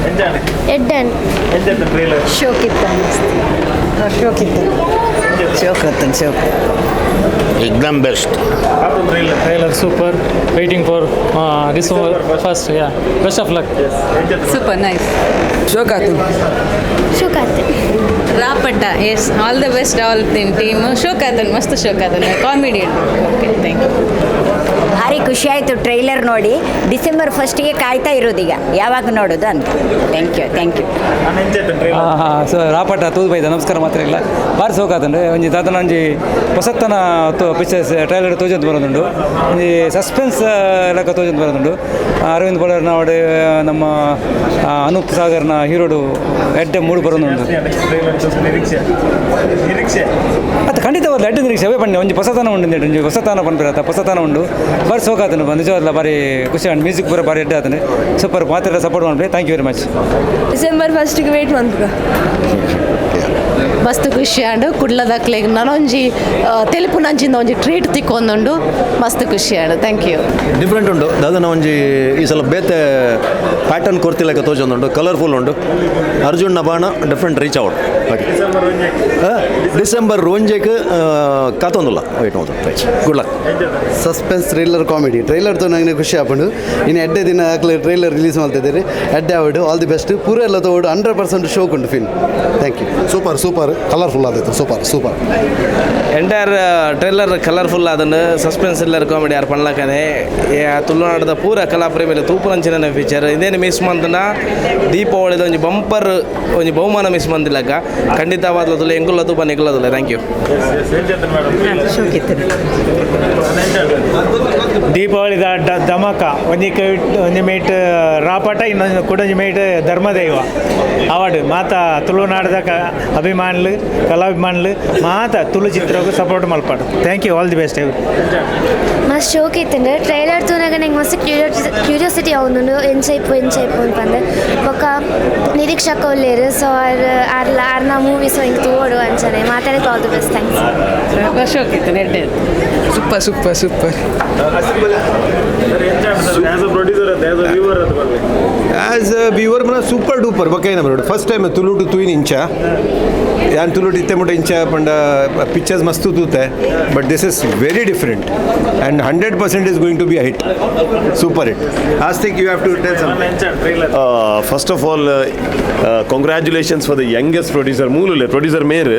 [SPEAKER 2] ಎಂಚಾನೆ?
[SPEAKER 18] ಎಡ್ಡನ್.
[SPEAKER 2] ಎಂಚೆತ್ತು ಟ್ರೈಲರ್?
[SPEAKER 4] ಶೋಕಿತ್ತು ಅನ್ನಿಸ್ತು, ಶೋಕಿತ್ತು.
[SPEAKER 7] ಶೋಕ್ ಆತಂಡು, ಶೋಕ್.
[SPEAKER 18] ಎಕ್ದಮ್ best.
[SPEAKER 14] Trailer super, waiting for December first. Yeah, best of luck.
[SPEAKER 13] Super nice.
[SPEAKER 10] ಶೋಕಾತು.
[SPEAKER 19] ಶೋಕಾತು.
[SPEAKER 13] Rapata, yes, all the best all team. ಶೋಕಾತನ್, ಮಸ್ತ್ ಶೋಕಾತನ್, comedy. Okay, thank you.
[SPEAKER 4] ಭಾರಿ ಖುಷಿ ಆಯಿತು trailer ನೋಡಿ. December ಫಸ್ಟಿಗೆ ಕಾಯ್ತಾ ಇರೋದೀಗ, ಯಾವಾಗ ನೋಡೋದು ಅಂತ. Thank you, thank you.
[SPEAKER 7] ಹಾಂ ಹಾಂ, ಸೊ ರಾಪಟ ತೂದು ಬೈದ. ನಮಸ್ಕಾರ ಮಾತ್ರ ಇಲ್ಲ, ಭಾರಿ ಸೋಕಾತಂಡು. ಒಂಜಿ ದಾದನ ಒಂಜಿ ಹೊಸತನ ಪಿಕ್ಚರ್ಸ್ ಟ್ರೈಲರ್ ತೋಜಂತ ಬರೋದುಂಡು. ಒಂಜಿ ಸಸ್ಪೆನ್ಸ್ ಲೆಕ್ಕ ತೋಜಂತ ಬರೋದುಂಡು. ಅರವಿಂದ್ ಬೋಳರ್ನ ಅವಡು ನಮ್ಮ ಅನೂಪ್ ಸಾಗರ್ನ ಹೀರೋಡು ಎಡ್ಡೆ ಮೂಡು ಬರೋದುಂಡು. ಅದು ಖಂಡಿತವಾದ ಎಡ್ಡೆ ನಿರೀಕ್ಷೆ ಅವೇ ಬನ್ನಿ. ಒಂಜಿ ಹೊಸತನ ಉಂಡು, ಒಂಜಿ ಹೊಸತನ ಪನ್ಪಿರತ್ತ ಹೊಸತನ ಉಂಡು. ಬಾರಿ ಸೋಕಾತನು, ನಿಜವಾದ ಭಾರಿ ಖುಷಿ ಆಂಡ್ ಮ್ಯೂಸಿಕ್ ಪೂರ ಭಾರಿ ಎಡ್ಡೆ ಆತನೆ. ಸೂಪರ್, ಮಾತ್ರ ಸಪೋರ್ಟ್ ಮಾಡ್ರಿ. Thank you very much.
[SPEAKER 19] December ಫಸ್ಟಿಗೆ ವೇಟ್ ಮನ್ಪುಗ.
[SPEAKER 13] ಮಸ್ತ್ ಖುಷಿ ಆಂಡ್. ಕುಡ್ಲದಕ್ಲೆಗ್ ನನೊಂಜಿ ತೆಲುಪು ನಂಚಿಂದ ಒಂಜಿ ಟ್ರೀಟ್ ತಿಕ್ಕೊಂದುಂಡು. ಮಸ್ತ್ ಖುಷಿ and. Thank you.
[SPEAKER 16] Different ಉಂಟು ದಾದನ ಒಂಜಿ ಈ ಸಲ ಬೇತೆ ಪ್ಯಾಟರ್ನ್ ಕೊರ್ತಿಲೆಕ್ಕ ತೋಜೊಂದುಂಡು. ಕಲರ್ಫುಲ್ ಉಂಡು. ಅರ್ಜುನ್ನ ಬಾಣ different reach out. December ಒಂಜೆಕ್ ಕಾತೊಂದುಲ್ಲ wait ಮಲ್ತು. Right, good luck.
[SPEAKER 20] Suspense thriller comedy trailer ತೋ ನಂಗೆ ಖುಷಿ ಆಪುಂಡು. ಇನ್ನು ಎಡ್ಡೆ ದಿನ ಆಕ್ಲೆ ಟ್ರೈಲರ್ ರಿಲೀಸ್ ಮಾಡ್ತಿದ್ದೀರಿ. ಎಡ್ಡೆ ಆವಡು, all the best. ಪೂರ ಎಲ್ಲ ತಗೋಡು, 100% ಶೋಕ್ ಉಂಟು film. Thank you.
[SPEAKER 15] Super super, colourful ಆದಿತ್ತು. Super super.
[SPEAKER 14] Entire trailer colourful ಆದಂಡು. Suspense thriller comedy ಯಾರು ಪನ್ಲಕನೆ ತುಳುನಾಡದ ಪೂರ ಕಲಾ ಪ್ರೇಮಿಲ ತೂಪುನಂಚಿನ ಫೀಚರ್. ಇದೇನು ಮಿಸ್ ಮಂತನ ದೀಪಾವಳಿದ ಒಂಜಿ ಬಂಪರ್ ಒಂಜಿ ಬಹುಮಾನ ಮಿಸ್ ಮಂದಿಲ್ಲಕ್ಕ. ಖಂಡಿತವಾದ್ಲ ತುಲೆ ಎಂಕುಲ್ಲ ತೂಪ ನಿಕುಲ್ಲದುಲ್ಲ. Thank you.
[SPEAKER 9] ದೀಪಾವಳಿದ ಧಮಕ ಒಂಜಿ ಒಂಜಿ ಮೇಟ್ ರಾಪಟ, ಇನ್ನೊಂದು ಕುಡೊಂಜಿ ಮೇಟ್ ಧರ್ಮದೈವ ಅವಾರ್ಡ್. ಮಾತ ತುಳುನಾಡದ ಅಭಿಮಾನಿಲು, ಕಲಾಭಿಮಾನಿಲು ಮಾತ ತುಳು ಚಿತ್ರಕ್ಕೂ ಸಪೋರ್ಟ್ ಮಲ್ಪಾಡು. Thank you, all the best.
[SPEAKER 19] ಮಸ್ತ್ ಶೋಕ್ ಇತ್ತಂಡು ಟ್ರೈಲರ್ ತೂನಾಗ. ನಂಗೆ ಮಸ್ತ್ ಕ್ಯೂರಿಯಾಸಿಟಿ ಅವನು ಎಂಚೈಪು ಎಂಚೈಪು ಅಂತಂದು. ಬೊಕ್ಕ ನಿರೀಕ್ಷಕ ಒಲ್ಲೇರು, ಸೊ ಆರ್ ಆರ್ಲ ಆರ್ನ ಮೂವೀಸ್ ಹಿಂಗೆ ತೋಡು ಅಂಚನೆ ಮಾತಾಡಕ್ಕೆ. All the best, thanks.
[SPEAKER 13] ಶೋಕ್ ಇತ್ತು, ಎಡ್ಡೆ.
[SPEAKER 10] Super super super.
[SPEAKER 1] As a viewer ಮನ ಸೂಪರ್ ಡೂಪರ್. ಬೊಕ್ಕ ಏನ ಬರೋಡು, ಫಸ್ಟ್ ಟೈಮ್ ತುಳುಟು ತೂಯಿನ ಇಂಚ. ಯಾನ್ ತುಳುಟು ಇತ್ತೆ ಮುಟ ಇಂಚ ಪಂಡ ಪಿಕ್ಚರ್ಸ್ ಮಸ್ತ್ ತೂತೆ, but this is very different and 100% is going to be a hit, super hit. Astik, you have to tell something.
[SPEAKER 5] First of all, congratulations for the youngest producer. ಮೂಲುಲೆ producer ಮೇರ್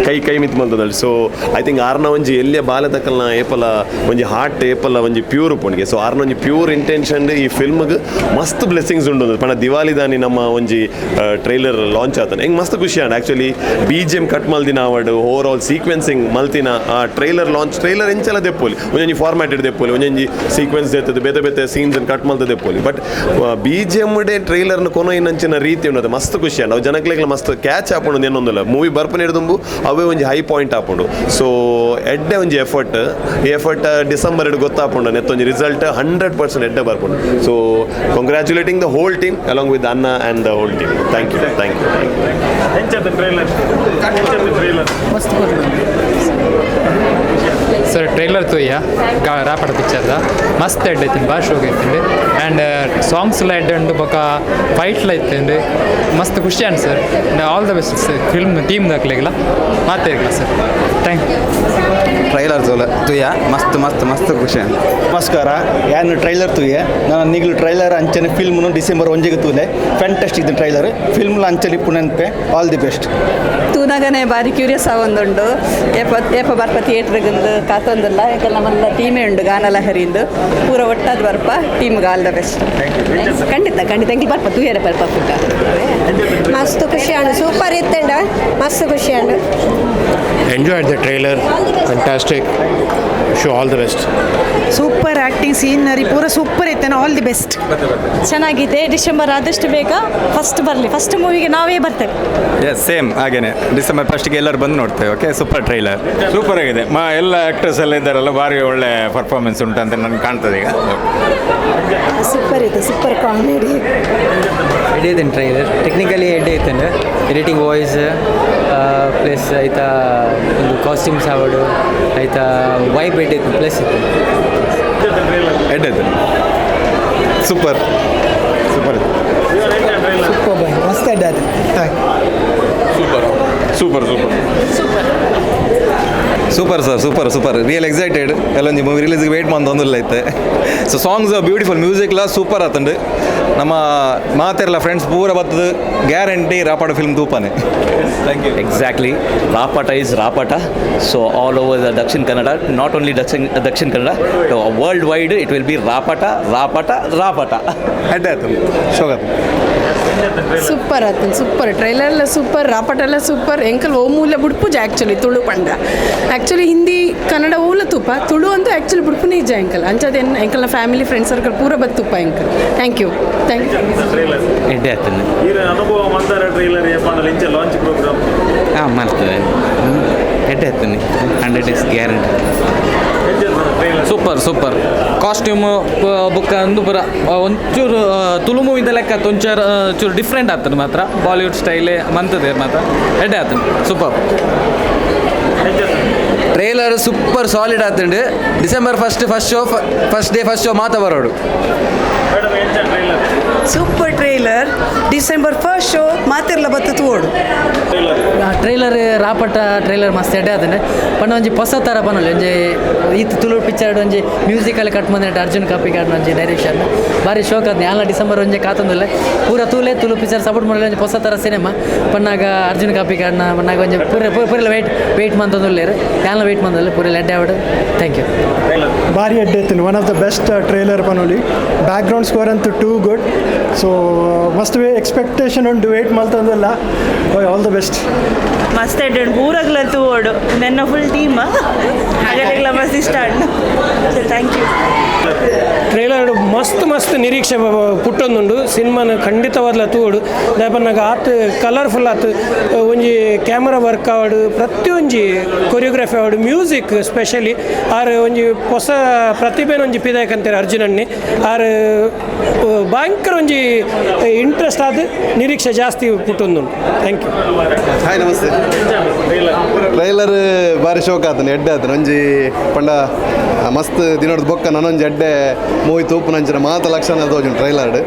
[SPEAKER 5] ಕೈ ಕೈ ಮಿತ್ ಮಲ್ತದಲ್. So I think ಆರ್ನ ಒಂಜಿ ಎಲ್ಲಿಯ ಬಾಲದಕಲ್ನ ಏಪಲ ಒಂಜಿ heart ಏಪಲ ಒಂಜಿ ಪ್ಯೂರ್ ಉಪ್ಪುಂಡಿಗೆ. ಸೊ ಆರ್ನ ಒಂಜಿ ಪ್ಯೂರ್ ಇಂಟೆನ್ಷನ್ ಈ ಫಿಲ್ಮ್ಗೆ ಮಸ್ತ್ ಬ್ಲೆಸ್ಸಿಂಗ್ಸ್ ಉಂಡು. ಪಂಡ ದಿವಾಲಿ ದಾನಿ ನಮ್ಮ ಒಂಜಿ ಟ್ರೈಲರ್ ಲಾಂಚ್ ಆತನ ಹೆಂಗೆ ಮಸ್ತ್ ಖುಷಿ and. Actually BGM cut ಮಲ್ದಿನ award, over all sequencing ಮಲ್ತಿನ ಆ trailer launch trailer ಎಂಚಲ ದೆಪ್ಪೋಲಿ, ಒಂಜೊಂಜಿ ಫಾರ್ಮ್ಯಾಟ್ ದೆಪ್ಪೋಲಿ, ಒಂಜೊಂಜಿ ಸೀಕ್ವೆನ್ಸ್ ದೆತ್ತದು, ಬೇತೆ ಬೇತೆ ಸೀನ್ಸ್ ಕಟ್ ಮಲ್ತ ದೆಪ್ಪೋಲಿ. But BGM day ಟ್ರೈಲರ್ನ ಕೊನೊಯಿನಂಚಿನ ರೀತಿ ಉಂಡು, ಮಸ್ತ್ ಖುಷಿ ಅಂಡ್. ಅವು ಜನಕ್ಲೆಗ್ಲ ಮಸ್ತ್ ಕ್ಯಾಚ್ ಆಪುಂಡು ಏನೊಂದಿಲ್ಲ. ಮೂವಿ ಬರ್ಪನೆ ಹಿಡಿದುಂಬು ಅವೇ ಒಂಜಿ ಹೈ ಪಾಯಿಂಟ್ ಆಪುಂಡು. ಸೊ ಎಡ್ಡೆ ಒಂಜಿ ಎಫರ್ಟ್, ಈ ಎಫರ್ಟ್ ಡಿಸೆಂಬರ್ ಎರಡು ಗೊತ್ತಾಪುಂಡು. ನೆತ್ತೊಂಜಿ ರಿಸಲ್ಟ್ 100% ಎಡ್ಡೆ ಬರ್ಪುಂಡು. So congratulating the whole team along with Anna and the whole team. Thank you, thank you.
[SPEAKER 13] ಮಸ್ತ್.
[SPEAKER 14] ಸರ್, ಟ್ರೈಲರ್ ತೂಯ್ಯ ರಾಪಡ ಪಿಕ್ಚರ್ದ. ಮಸ್ತ್ ಎಡ್ಡೆ ಐತಿ, ಭಾಳ ಶೋಕ್ ಐತಿ. ಆ್ಯಂಡ್ ಸಾಂಗ್ಸ್ ಎಲ್ಲ ಎಡ್ಡೆ ಉಂಡು, ಬೊಕ ಫೈಟ್ಲ ಐತೆ. ಮಸ್ತ್ ಖುಷಿ and sir. All the best sir film team ದಾಖಲೆಗಿಲ್ಲ ಮಾತಾಡಿಲ್ಲ sir. Thank you.
[SPEAKER 3] Trailer ತೋಲ ತುಯ್ಯ, ಮಸ್ತ್ ಮಸ್ತ್ ಮಸ್ತ್ ಖುಷಿ.
[SPEAKER 16] ನಮಸ್ಕಾರ, ಯಾನು ಟ್ರೈಲರ್ ತೂಯೆ. ನಾನು ನೀಗಲು ಟ್ರೈಲರ್ ಅಂಚನೆ ಫಿಲ್ಮ್ನು ಡಿಸೆಂಬರ್ ಒಂಜಿಗೆ ತೂಲೆ. ಫ್ಯಾಂಟಾಸ್ಟಿಕ್ ಇದು ಟ್ರೈಲರ್. ಫಿಲ್ಮ್ಲ ಅಂಚನೆ ಪುನನ್ಪೆ. All the best.
[SPEAKER 13] ತೂನಾಗನೆ ಬಾರಿ ಕ್ಯೂರಿಯಸ್ ಆವೊಂದುಂಡು. ಏಪ ಏಪ ಬರ್ಪ ಥಿಯೇಟ್ರ್ಗಿಂದು ಕಾತೊಂದಿಲ್ಲ. ಯಾಕಂದ್ರೆ ನಮ್ಮಲ್ಲ ಟೀಮೇ ಉಂಡು ಗಾನಲಹರಿಂದು ಪೂರ ಒಟ್ಟಾದ ಬರ್ಪ. ಟೀಮ್ಗೆ all the best. ಖಂಡಿತ ಖಂಡಿತ ಎಂಕಲ್ ಬರ್ಪ, ತೂಯರೆ ಬರ್ಪ ಪುಟ್ಟ.
[SPEAKER 19] ಮಸ್ತ್ ಖುಷಿ ಆಂಡ್, ಸೂಪರ್ ಇತ್ತಂಡ, ಮಸ್ತ್ ಖುಷಿ and.
[SPEAKER 18] Enjoyed the trailer, fantastic. Show all the best.
[SPEAKER 13] Super acting, scenery ಪೂರ ಸೂಪರ್ ಇತ್ತೇನೆ. All the best.
[SPEAKER 19] ಚೆನ್ನಾಗಿದೆ. ಡಿಸೆಂಬರ್ ಆದಷ್ಟು ಬೇಗ ಫಸ್ಟ್ ಬರಲಿ. ಫಸ್ಟ್ ಮೂವಿಗೆ ನಾವೇ ಬರ್ತೇವೆ.
[SPEAKER 3] ಎಸ್, ಸೇಮ್ ಹಾಗೇನೆ. ಡಿಸೆಂಬರ್ ಫಸ್ಟ್ಗೆ ಎಲ್ಲರೂ ಬಂದು ನೋಡ್ತೇವೆ. Okay, super trailer.
[SPEAKER 12] Super ಆಗಿದೆ. ಎಲ್ಲ ಆ್ಯಕ್ಟರ್ಸ್ ಎಲ್ಲ ಇದ್ದಾರಲ್ಲ, ಭಾರಿ ಒಳ್ಳೆ ಪರ್ಫಾರ್ಮೆನ್ಸ್ ಉಂಟು ಅಂತ ನನಗೆ ಕಾಣ್ತದೆ ಈಗ.
[SPEAKER 19] ಸೂಪರ್ ಇದೆ, ಸೂಪರ್ ಕಾಮಿಡಿ.
[SPEAKER 7] ಎಡ್ಡೆ ಐತೇನೆ ಟ್ರೈಲರ್. ಟೆಕ್ನಿಕಲಿ ಎಡ್ಡೆ ಐತೇನೆ. Editing voice plus ಆಯ್ತಾ ಒಂದು ಕಾಸ್ಟ್ಯೂಮ್ಸ್ ಆವಡು ಆಯ್ತಾ ವೈಬ್ ಎಡ್ಡೆ ಇತ್ತು, ಪ್ಲಸ್ ಇತ್ತು.
[SPEAKER 5] ಎಡ್ಡೆ ಐತೆ, super super.
[SPEAKER 10] Super, ಮಸ್ತ್ ಎಡ್ಡೆ ಆಯ್ತು.
[SPEAKER 12] Super super super.
[SPEAKER 13] Super.
[SPEAKER 21] Super sir, super super, real excited. ಎಲ್ಲೊಂಜಿ movie ರಿಲೀಸ್ಗೆ wait ಮಂತೊಂದುಲ್ಲ ಇತ್ತೆ. So songs beautiful, ಮ್ಯೂಸಿಕ್ಲ super ಆತುಂಡು. ನಮ್ಮ ಮಾತೆರ್ಲ friends ಪೂರ ಬತ್ತದು ಗ್ಯಾರಂಟಿ ರಾಪಾಟ ಫಿಲ್ಮ್ ತೂಪಾನೆ. Thank you.
[SPEAKER 22] Exactly. Rapata is Rapata. So all over the Dakshin Kannada, not only Dakshin Kannada, so worldwide it will be Rapata, Rapata, Rapata.
[SPEAKER 21] ಎಡ್ಡೆ ಆತು, ಶೋಗಾತು.
[SPEAKER 23] Super ಆತನ್, super ಟ್ರೈಲರ್ಲ ಸೂಪರ್, ರಾಪಟಲ್ಲ ಸೂಪರ್. ಎಂಕಲ್ ಓ ಮೂಲ ಬುಡ್ಪುಜ ಆ್ಯಕ್ಚುಲಿ ತುಳು ಪಂಡ ಆ್ಯಕ್ಚುಲಿ ಹಿಂದಿ ಕನ್ನಡ ಓಲ ತೂಪ, ತುಳು ಅಂತೂ ಆ್ಯಕ್ಚುಲಿ ಬುಡ್ಪುನೇ ಇಜ್ಜ ಎಂಕಲ್. ಅಂಚದ ಎಂಕಲ್ನ family friend circle ಪೂರ ಬತ್ ತೂಪ ಎಂಕಲ್. Thank you, thank you.
[SPEAKER 2] Trailer
[SPEAKER 24] ಎಡ್ಡೆ ಆತನ.
[SPEAKER 2] ಈರ ಅನುಭವ ಮಂದಾರ ಟ್ರೈಲರ್ ಏಪಂಡಲ ಇಂಚ ಲಾಂಚ್ ಪ್ರೋಗ್ರಾಮ್?
[SPEAKER 24] ಹಾಂ ಮಾಡ್ತದೆ, ಎಡ್ಡೆ ಆತನಿ, 100 days guarantee.
[SPEAKER 25] Super super costume ಬುಕ್ಕ ಅಂದು ಪೂರ ಒಂಚೂರು ತುಳು ಮೂವಿದ ಲೆಕ್ಕ ಒಂಚೂರು ಚೂರು ಡಿಫ್ರೆಂಟ್ ಆಗ್ತದೆ ಮಾತ್ರ. ಬಾಲಿವುಡ್ ಸ್ಟೈಲೇ ಮಂತದೆ ಮಾತ್ರ, ಎಡ್ಡೆ ಆಗ್ತದೆ, super.
[SPEAKER 21] Trailer super solid ಆತುಂಡು. December 1 first show, first day first show ಮಾತ ಬರೋಡು.
[SPEAKER 2] ಮೇಡಮ್, ಎಂಚ trailer?
[SPEAKER 26] Super trailer, December 1 show ಮಾತಿರ್ಲ ಬತ್ತು ತೂವೋಡು.
[SPEAKER 27] ಟ್ರೈಲರ್ ರಾಪಟ ಟ್ರೈಲರ್ ಮಸ್ತ್ ಎಡ್ಡೆ ಆತಂಡೆ. ಪಂಡ ಒಂಜಿ ಹೊಸ ಥರ ಪನೊಲಿ ಒಂಜಿ ಈತ್ ತುಳು ಪಿಕ್ಚರ್ ಒಂಜಿ ಮ್ಯೂಸಿಕಲ್ ಕಟ್ ಬಂದಿಟ್ಟು ಅರ್ಜುನ್ ಕಾಪಿಕಾಡ್ ಒಂಜಿ ಡೈರೆಕ್ಷನ್ ಭಾರಿ ಶೋಕ್ ಆದ್ನೆ. ಆಲ್ನ ಡಿಸೆಂಬರ್ ಒಂಜಿ ಕಾತೊಂದುಲ್ಲೆ ಪೂರ ತೂಲೆ ತುಳು ಪಿಕ್ಚರ್ ಸಪೋರ್ಟ್ ಮಾಡಲಿ. ಒಂಜಿ ಹೊಸ ಥರ ಸಿನಿಮಾ ಪನ್ನಾಗ ಅರ್ಜುನ್ ಕಾಪಿಕಾಡ್ನ ಪನ್ನಾಗ ಒಂಜಿ ಪೂರ ಪೂರೆಲ್ಲ ವೇಟ್ ವೇಟ್ ಮಂತೊಂದುಲ್ಲೇರು, ಯಾನ್ಲ ವೇಟ್ ಮಂದಲ್ಲ ಪೂರೆಲ್ಲ ಎಡ್ಡೆ ಆವಡು. Thank you.
[SPEAKER 28] ಭಾರಿ ಎಡ್ಡೆ ಇತ್ತು, one of the best trailer ಪನೊಲಿ. Background score ಅಂತೂ too good. So ಮಸ್ತ್ ವೇ ಎಕ್ಸ್ಪೆಕ್ಟೇಷನ್ ಉಂಟು, ವೇಟ್ ಮಲ್ತೊಂದುಲ್ಲ. All the best.
[SPEAKER 29] ಮಸ್ತ್ ಎಡ್ಡೆ ಉಂಟು, ಪೂರಗ್ಲ ತೂವೋಡು ನನ್ನ ಫುಲ್ ಟೀಮ್ ಹಾಗೆಲ್ಲ ಮಸ್ತ್ ಇಷ್ಟ ಉಂಟು. So thank you.
[SPEAKER 30] Trailer ಮಸ್ತ್ ಮಸ್ತ್ ನಿರೀಕ್ಷೆ ಪುಟ್ಟೊಂದುಂಡು. ಸಿನಿಮಾನ ಖಂಡಿತವಾದ್ಲ ತೂವೋಡು. ದಾಯಪನ್ನಗ ಆತ್ ಕಲರ್ಫುಲ್ ಆತ್ ಒಂಜಿ ಕ್ಯಾಮರಾ ವರ್ಕ್ ಆವಡು, ಪ್ರತಿಯೊಂಜಿ ಕೊರಿಯೋಗ್ರಫಿ ಆವಡು, ಮ್ಯೂಸಿಕ್ ಸ್ಪೆಷಲಿ. ಆರ್ ಒಂಜಿ ಹೊಸ ಪ್ರತಿಭೆನ ಒಂಜಿ ಪಿದಾಯಕಂತಾರೆ ಅರ್ಜುನಣ್ಣಿ. ಆರ್ ಭಯಂಕರ ಒಂಜಿ ಇಂಟ್ರೆಸ್ಟ್ ಆದ್ ನಿರೀಕ್ಷೆ ಜಾಸ್ತಿ ಪುಟ್ಟೊಂದುಂಡು. Thank you.
[SPEAKER 20] Hi, namaste. Trailer ಭಾರಿ ಶೋಕ್ ಆತನ, ಎಡ್ಡೆ ಆತನ. ಒಂಜಿ ಪಂಡ ಮಸ್ತ್ ದಿನದ ಬೊಕ್ಕ ನನೊಂಜಿ ಎಡ್ಡೆ ಮೂವಿ ತೂಪುನಂಚಿನ ಮಾತ ಲಕ್ಷಣ ತೋಜುಂಡು ಟ್ರೈಲರ್ಡ್.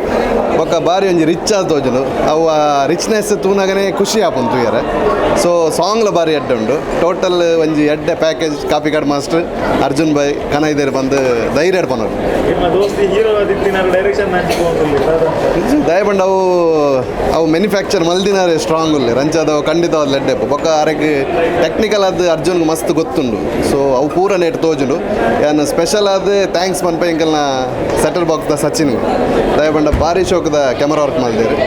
[SPEAKER 20] ಬೊಕ್ಕ ಭಾರಿ ಒಂಜಿ ರಿಚ್ ಆದ ತೋಜುಂಡು. ಅವು ರಿಚ್ನೆಸ್ ತೂನಾಗನೇ ಖುಷಿ ಆಪುಂಡು ತೂಯರೆ. ಸೊ ಸಾಂಗ್ಲ ಭಾರಿ ಎಡ್ಡೆ ಉಂಡು. ಟೋಟಲ್ ಒಂಜಿ ಎಡ್ಡೆ package. Kapikad master Arjun bye ಕನ ಇದೇರು ಬಂದು ಧೈರ್ಯ ಪನೋಡು.
[SPEAKER 2] ನಿಮ್ಮ ದೋಸ್ತಿ ಹೀರೋ ಆದಿತ್ತಿನ ಡೈರೆಕ್ಷನ್
[SPEAKER 20] ದಯಪಂಡ ಅವು ಅವು ಮ್ಯಾನುಫ್ಯಾಕ್ಚರ್ ಮಲ್ದಿನಾರೆ ಸ್ಟ್ರಾಂಗ್ ಉಲ್ಲೆ ರಂಚಾದವು ಖಂಡಿತವಾದ ಎಡ್ಡೆ. ಬೊಕ್ಕ ಅರೆಗ್ ಟೆಕ್ನಿಕಲ್ ಆದ ಅರ್ಜುನ್ಗೆ ಮಸ್ತ್ ಗೊತ್ತುಂಡು. ಸೊ ಅವು ಪೂರ ನೇಟ್ ತೋಜುಂಡು. ಯಾನ್ ಸ್ಪೆಷಲ್ ಆದ thanks ಪನ್ಪ ಎಂಕಲ್ನ ಸೆಟಲ್ ಬಾಕ್ಸ್ದ ಸಚಿನ್. ದಯಪಂಡ ಭಾರಿ ಶೋಕದ ಕ್ಯಾಮರಾ ವರ್ಕ್ ಮಲ್ದೇರು.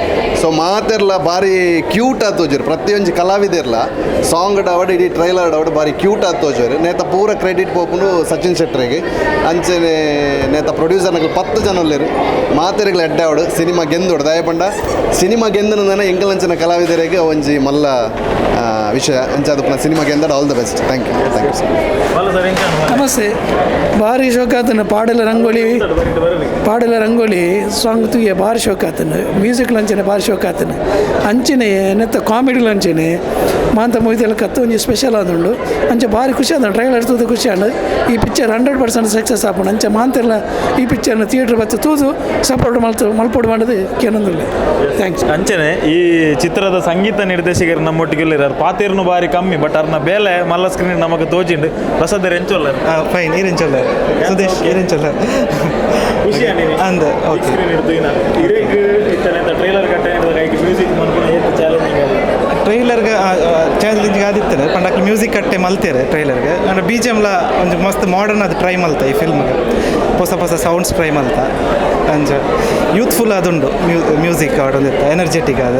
[SPEAKER 20] ಸೊ ಮಾತೆರ್ಲ ಭಾರಿ ಕ್ಯೂಟ್ ಆದ ತೋಜರು. ಪ್ರತಿಯೊಂಜಿ ಕಲಾವಿದೆರ್ಲ ಸಾಂಗ್ ಡಾವಡ್ ಇಡೀ ಟ್ರೈಲರ್ ಡಾವಡ್ ಭಾರಿ ಕ್ಯೂಟ್ ಆದ ತೋಜರು. ನೇತ ಪೂರ ಕ್ರೆಡಿಟ್ ಪೋಪುಂಡು ಸಚಿನ್ ಶೆಟ್ಟರಿಗೆ. ಅಂಚನೆ ನೇತ ಪ್ರೊಡ್ಯೂಸರ್ನಗಳು 10 ಜನ ಉಲ್ಲೇರು. ಮಾತೆರ್ಗಳ ಎಡ್ಡೆ ಆವಡು ಸಿನಿಮಾ ಗೆಂದೋಡು. ದಯಪಂಡ ಸಿನಿಮಾ ಗೆಂದನ ಎಂಕಲಂಚಿನ ಕಲಾವಿದರಿಗೆ ಒಂಜಿ ಮಲ್ಲ ವಿಷಯ. ಅಂಚಾದ ಸಿನಿಮಾ ಗೆಂದಡ. All the best. Thank you, thank you sir.
[SPEAKER 30] Namaste. ಭಾರಿ ಶೋಕಾತನ ಪಾಡಲ ರಂಗೋಲಿ, ಪಾಡಲ ರಂಗೋಲಿ ಸಾಂಗ್ ತೂಯ ಭಾರಿ ಶೋಕಾತನ. ಮ್ಯೂಸಿಕ್ ಲಂಚನೆ ಭಾರಿ ಶೋಕಾತನ. ಅಂಚನೆ ನೆತ್ತ ಕಾಮಿಡಿ ಲಂಚನೆ ಮಾಂತ ಮೂವಿದೆಲ್ಲ ಕತ್ತು ಒಂಜಿ ಸ್ಪೆಷಲ್ ಆದುಂಡು. ಅಂಚೆ ಭಾರಿ ಖುಷಿ ಆದ ಟ್ರೈಲರ್ ತೂದು ಖುಷಿ ಆಂಡ್. ಈ ಪಿಕ್ಚರ್ 100% ಸಕ್ಸಸ್ ಆಪುಂಡು. ಅಂಚೆ ಮಾಂತೆಲ್ಲ ಈ ಪಿಕ್ಚರ್ನ ಥಿಯೇಟರ್ ಬತ್ತು ತೂದು ಸಪೋರ್ಟ್ ಮಲ್ತು ಮಲ್ಪೋಡು ಮಾಡೋದು ಕೇನೊಂದುಲ್ಲೆ. Thanks.
[SPEAKER 2] ಅಂಚನೆ ಈ ಚಿತ್ರದ ಸಂಗೀತ ನಿರ್ದೇಶಕರು ನಮ್ಮೊಟ್ಟಿಗೆ ಇರ್ಲಾರ. ಪಾತೇರ್ನು ಬಾರಿ ಕಮ್ಮಿ, ಬಟ್ ಅರ್ನ ಬೇಲೆ ಮಲ್ಲ ಸ್ಕ್ರೀನ್ ನಮಗೆ ತೋಜಿಂಡು. ಪ್ರಸಾದ್ ಎಂಚೊಲ್ಲ?
[SPEAKER 31] ಫೈನ್, ಈರೆಂಚೊಲ್ಲ ಸುದೇಶ್, ಈರೆಂಚೊಲ್ಲ.
[SPEAKER 2] ಖುಷಿ
[SPEAKER 31] ಅಂದ ಓಕೆ.
[SPEAKER 2] ಸ್ಕ್ರೀನ್ ಇಡ್ತು ಇನ್ನ ಇರೇಗ್ ಇತ್ತನೆ ಟ್ರೈಲರ್ ಕಟ್ಟೆ ಮ್ಯೂಸಿಕ್ ಮನ್ಪುನ ಏತ್ ಚಾಲೆಂಜಿಂಗ್?
[SPEAKER 31] ಟ್ರೈಲರ್ಗೆ ಚಾಲೆಂಜಿಂಗ್ ಆದಿತ್ತನೆ ಪಂಡ ಮ್ಯೂಸಿಕ್ ಕಟ್ಟೆ ಮಲ್ತೇರೆ ಟ್ರೈಲರ್ಗೆ. ಅಂಡ್ ಬಿ ಜಿ ಎಮ್ಲ ಒಂಜಿ ಮಸ್ತ್ ಮಾಡರ್ನ್ ಅದು ಟ್ರೈ ಮಲ್ತ ಈ ಫಿಲ್ಮ್ಗೆ. ಹೊಸ ಹೊಸ ಸೌಂಡ್ಸ್ ಟ್ರೈ ಮಲ್ತ. ಅಂಚ ಯೂತ್ಫುಲ್ ಆದುಂಡು ಮ್ಯೂಸಿಕ್ ಆಡೊಂದಿತ್ತ, ಎನರ್ಜೆಟಿಕ್ ಆದ.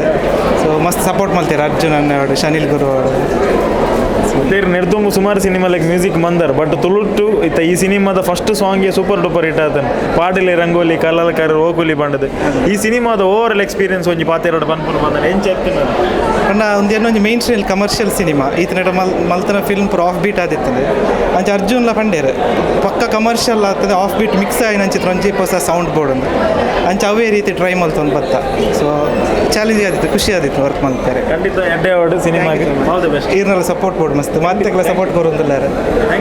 [SPEAKER 31] ಸೊ ಮಸ್ತ್ ಸಪೋರ್ಟ್ ಮಲ್ತೇರೆ ಅರ್ಜುನ್ ಅಣ್ಣ ಆಡು, ಶನಿಲ್ ಗುರು ಆಡು.
[SPEAKER 2] ತೇರ್ ನೆಡ್ದುಂಬು ಸುಮಾರು cinema like music Mandar, but ತುಳುಟು ಇತ್ತ ಈ ಸಿನಿಮಾದ ಫಸ್ಟ್ ಸಾಂಗ್ಗೆ super duper hit ಆತನ ಪಾಡಲೆ ರಂಗೋಲಿ ಕಲ್ಲಲ್ಕಾರ ಓಕುಲಿ ಬಂಡದು. ಈ ಸಿನಿಮಾದ over all experience ಒಂಜಿ ಪಾತೆರಡು ಪನ್ಪುನು ಬಂದ ಎಂಚ ಇತ್ತಿನ?
[SPEAKER 31] ಪಂಡ ಒಂದು ಏನೊಂಜಿ main stream commercial cinema ಈತನಡ ಮಲ್ತನ film ಪೂರ ಆಫ್ ಬೀಟ್ ಆದಿತ್ತದೆ. ಅಂಚ ಅರ್ಜುನ್ಲ ಪಂಡೇರು ಪಕ್ಕ ಕಮರ್ಷಿಯಲ್ ಆಗ್ತದೆ, off beat mix ಆಯಿನ ಅಂಚಿತ್ರ ಒಂಜಿ ಹೊಸ ಸೌಂಡ್ ಬೋರ್ಡ್ ಒಂದು ಅಂಚ ಅವೇ ರೀತಿ ಟ್ರೈ ಮಲ್ತೊಂದು ಬತ್ತ. ಸೊ ಚಾಲೆಂಜ್ ಆದಿತ್ತು, ಖುಷಿ ಆದಿತ್ತು ವರ್ಕ್ ಮಲ್ತಾರೆ.
[SPEAKER 2] ಖಂಡಿತ ಎಡ್ಡೆ ಅವಾರ್ಡ್ ಸಿನಿಮಾಗೆ. All the best.
[SPEAKER 31] ಈರ್ನೆಲ್ಲ support board ಮಸ್ತ್ ಮಾತೆಗಳ support ಕೊರೊಂದುಲ್ಲಾರ.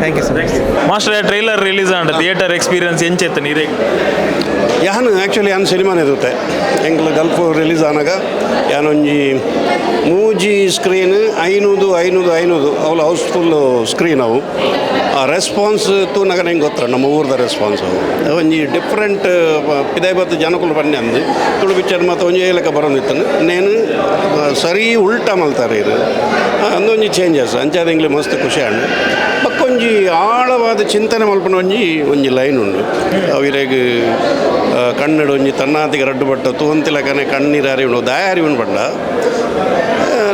[SPEAKER 31] Thank you so much.
[SPEAKER 2] Master, trailer release and theatre experience ಎಂಚೆತ್ತ ನೀರೇ?
[SPEAKER 1] ಯಾನ್ ಆ್ಯಕ್ಚುಲಿ ಯಾನ್ ಸಿನಿಮಾನೇ ತೂತೆ. ಎಂಕ್ಲ ಗಲ್ಫ್ ರಿಲೀಸ್ ಆನಾಗ ಯಾನೊಂಜಿ ಮೂಜಿ ಸ್ಕ್ರೀನ್ 500 500 500 ಅವಳು house full screen ಅವು. ಆ ರೆಸ್ಪಾನ್ಸ್ ತೂನಾಗ ನಂಗೆ ಗೊತ್ತ ನಮ್ಮ ಊರದ ರೆಸ್ಪಾನ್ಸ್ ಅವು ಒಂಜಿ ಡಿಫ್ರೆಂಟ್ ಪಿದಾಯಿ ಬತ್ತು ಜನಕುಲು ಬನ್ನಿ ಅಂದು ತುಳು ಪಿಕ್ಚರ್ ಮತ್ತು ಒಂಜಿ ಲೆಕ್ಕ ಬರೋದಿತ್ತು. ನೇನು ಸರಿ ಉಲ್ಟಾ ಮಲ್ತಾರೆ ಇದು ಅಂದೊಂಜಿ ಚೇಂಜಸ್ ಅಂಚಾದ ಎಂಗ್ಲಿ ಮಸ್ತ್ ಖುಷಿ ಆಂಡ್. ಬಕ್ಕೊಂಜಿ ಆಳವಾದ ಚಿಂತನೆ ಮಲ್ಪನ ಒಂಜಿ ಒಂಜಿ ಲೈನ್ ಉಂಡು. ಅವಿರೆಗ್ ಕನ್ನಡ ಒಂಜಿ ತನ್ನಾತಿಗೆ ರಡ್ಡು ಬಟ್ಟ ತೂಂತಿಲಕನೆ ಕಣ್ಣೀರು ಅರಿವುಂಡು ದಾಯ ಅರಿವುಂಡು ಪಂಡ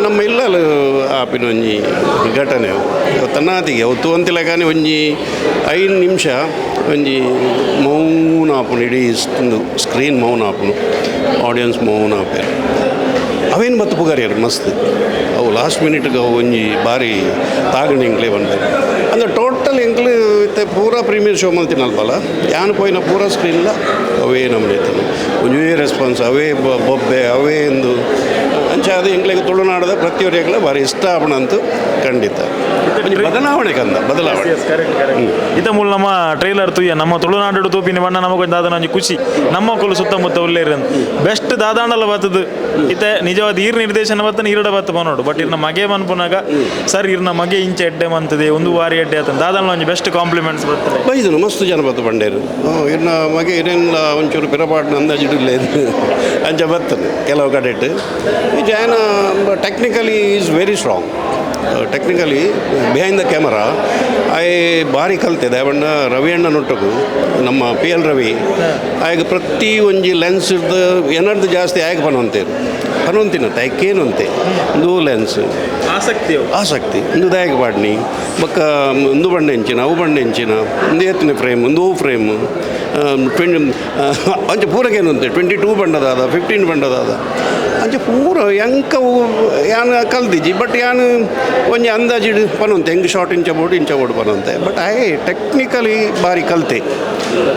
[SPEAKER 1] ನಮ್ಮ ಇಲ್ಲಲು ಆಪಿನ ಒಂಜಿ ಘಟನೆ ತನ್ನಾತಿಗೆ ಅವು ತೂಂತಿಲಕನೆ ಒಂಜಿ 5 ನಿಮಿಷ ಒಂಜಿ ಮೌನ ಆಪುನು, ಇಡೀ ಸ್ಕ್ರೀನ್ ಮೌನ ಆಪುನು, ಆಡಿಯನ್ಸ್ ಮೌನ ಆಪೇರು. ಅವೇನು ಬತ್ತು ಪುಗಾರಿಯರು ಮಸ್ತ್ ಅವು ಲಾಸ್ಟ್ ಮಿನಿಟ್ಗೆ ಅವು ಒಂಜಿ ಬಾರಿ ತಾಗಣಿ ಎಂಕ್ಲೆ ಬಂದೆ. ಅಂದರೆ ಟೋಟಲ್ ಎಂಕ್ಲು ಇತ್ತೆ ಪೂರಾ ಪ್ರೀಮಿಯರ್ ಶೋ ಮಲ್ತಿನಲ್ಪಲ್ಲ ಯಾನ್ ಪೋಯಿನ ಪೂರಾ ಸ್ಕ್ರೀನ್ಲ ಅವೇ ನಮ್ಮನೆ ಒಂಜೇ ರೆಸ್ಪಾನ್ಸ್ ಅವೇ ಬೊಬ್ಬೆ ಅವೇ ಎಂದು ಅಂಚ ಅದು ಎಂಕ್ಲೆಗ್ ತುಳುನಾಡದ ಪ್ರತಿಯೊರಿಯಗ್ಲ ಭಾರಿ ಇಷ್ಟ ಆಪಣಂತೂ ಖಂಡಿತ ಬದಲಾವಣೆ ಕಂದ ಬದಲಾವಣೆ.
[SPEAKER 2] ಇತ ಮೂಲ ನಮ್ಮ ಟ್ರೈಲರ್ ತೂಯ ನಮ್ಮ ತುಳುನಾಡು ತೂಪಿನ ಬಣ್ಣ ನಮಗೊಂದು ದಾದನ ಒಂಜಿ ಖುಷಿ ನಮ್ಮ ಮಕ್ಕಳು ಸುತ್ತಮುತ್ತ ಉಲ್ಲೇರು ಬೆಸ್ಟ್ ದಾದಾಂಡಲ ಬತ್ತದು. ಇತ್ತೆ ನಿಜವಾದ ಈರ್ ನಿರ್ದೇಶನ ಬತ್ತನ ಈರಡ ಬತ್ತ ಬನ್ನೋಡು ಬಟ್ ಇರ್ನ ಮಗೆ ಮನ್ಪುನಾಗ ಸರ್ ಇರ್ನ ಮಗೆ ಇಂಚ ಎಡ್ಡೆ ಮಂತದೆ ಒಂದು ವಾರಿ ಎಡ್ಡೆ ಆತ ದಾದಾಂಡ ಒಂಜಿ ಬೆಸ್ಟ್ ಕಾಂಪ್ಲಿಮೆಂಟ್ಸ್ ಬರ್ತದೆ.
[SPEAKER 1] ಬೈದನು ಮಸ್ತ್ ಜನ ಬತ್ತು ಬಂಡೇರು ಇರ್ನ ಮಗೆ ಇರೇನ್ಲ ಒಂಚೂರು ಪಿರಪಾಟ್ನ ಅಂದಾಜಿಡಲೇ ಅಂಚ ಬರ್ತದೆ ಕೆಲವು ಕಡೆ. ಜನ technically is very strong, technically behind the camera I ಭಾರಿ ಕಲ್ತೆ. ದಯಬಣ್ಣ ರವಿ ಅಣ್ಣನೊಟ್ಟಗು ನಮ್ಮ ಪಿ ಎಲ್ ರವಿ ಆಗ ಪ್ರತಿ ಒಂಜಿ ಲೆನ್ಸ್ ಏನರ್ದು ಜಾಸ್ತಿ ಆಗ ಪನವಂತೇರು ಪನವಂತಿನತ್ತೆ ಆಯ್ಕೇನಂತೆ ಒಂದು ಲೆನ್ಸ್
[SPEAKER 2] ಆಸಕ್ತಿ
[SPEAKER 1] ಆಸಕ್ತಿ ಒಂದು ದಾಯಕ ಪಾಡ್ನಿ ಬೊಕ್ಕ ಒಂದು ಬಣ್ಣ ಹೆಂಚಿನ ಅವು ಬಣ್ಣ ಹೆಂಚಿನ ಒಂದು ಎತ್ತನೇ ಫ್ರೇಮ್ ಒಂದು ಹೂ ಫ್ರೇಮ್ ಟ್ವೆಂಟಿ ಅಂಚೆ ಪೂರಕೇನಂತೆ 22 ಬಣ್ಣದಾದ 15 ಬಣ್ಣದಾದ ಅಂಚೆ ಪೂರ ಎಂಕವು ಯಾನ್ ಕಲ್ದಿಜ್ಜಿ ಬಟ್ ಯಾನ್ ಒಂಜಿ ಅಂದಾಜಿಡು ಪನೊಂತೆ ಹೆಂಗೆ ಶಾರ್ಟ್ ಇಂಚ ಬೋಡು ಇಂಚ ಬೋಡು ಪನೊಂತೆ but I technically ಭಾರಿ ಕಲ್ತೆ.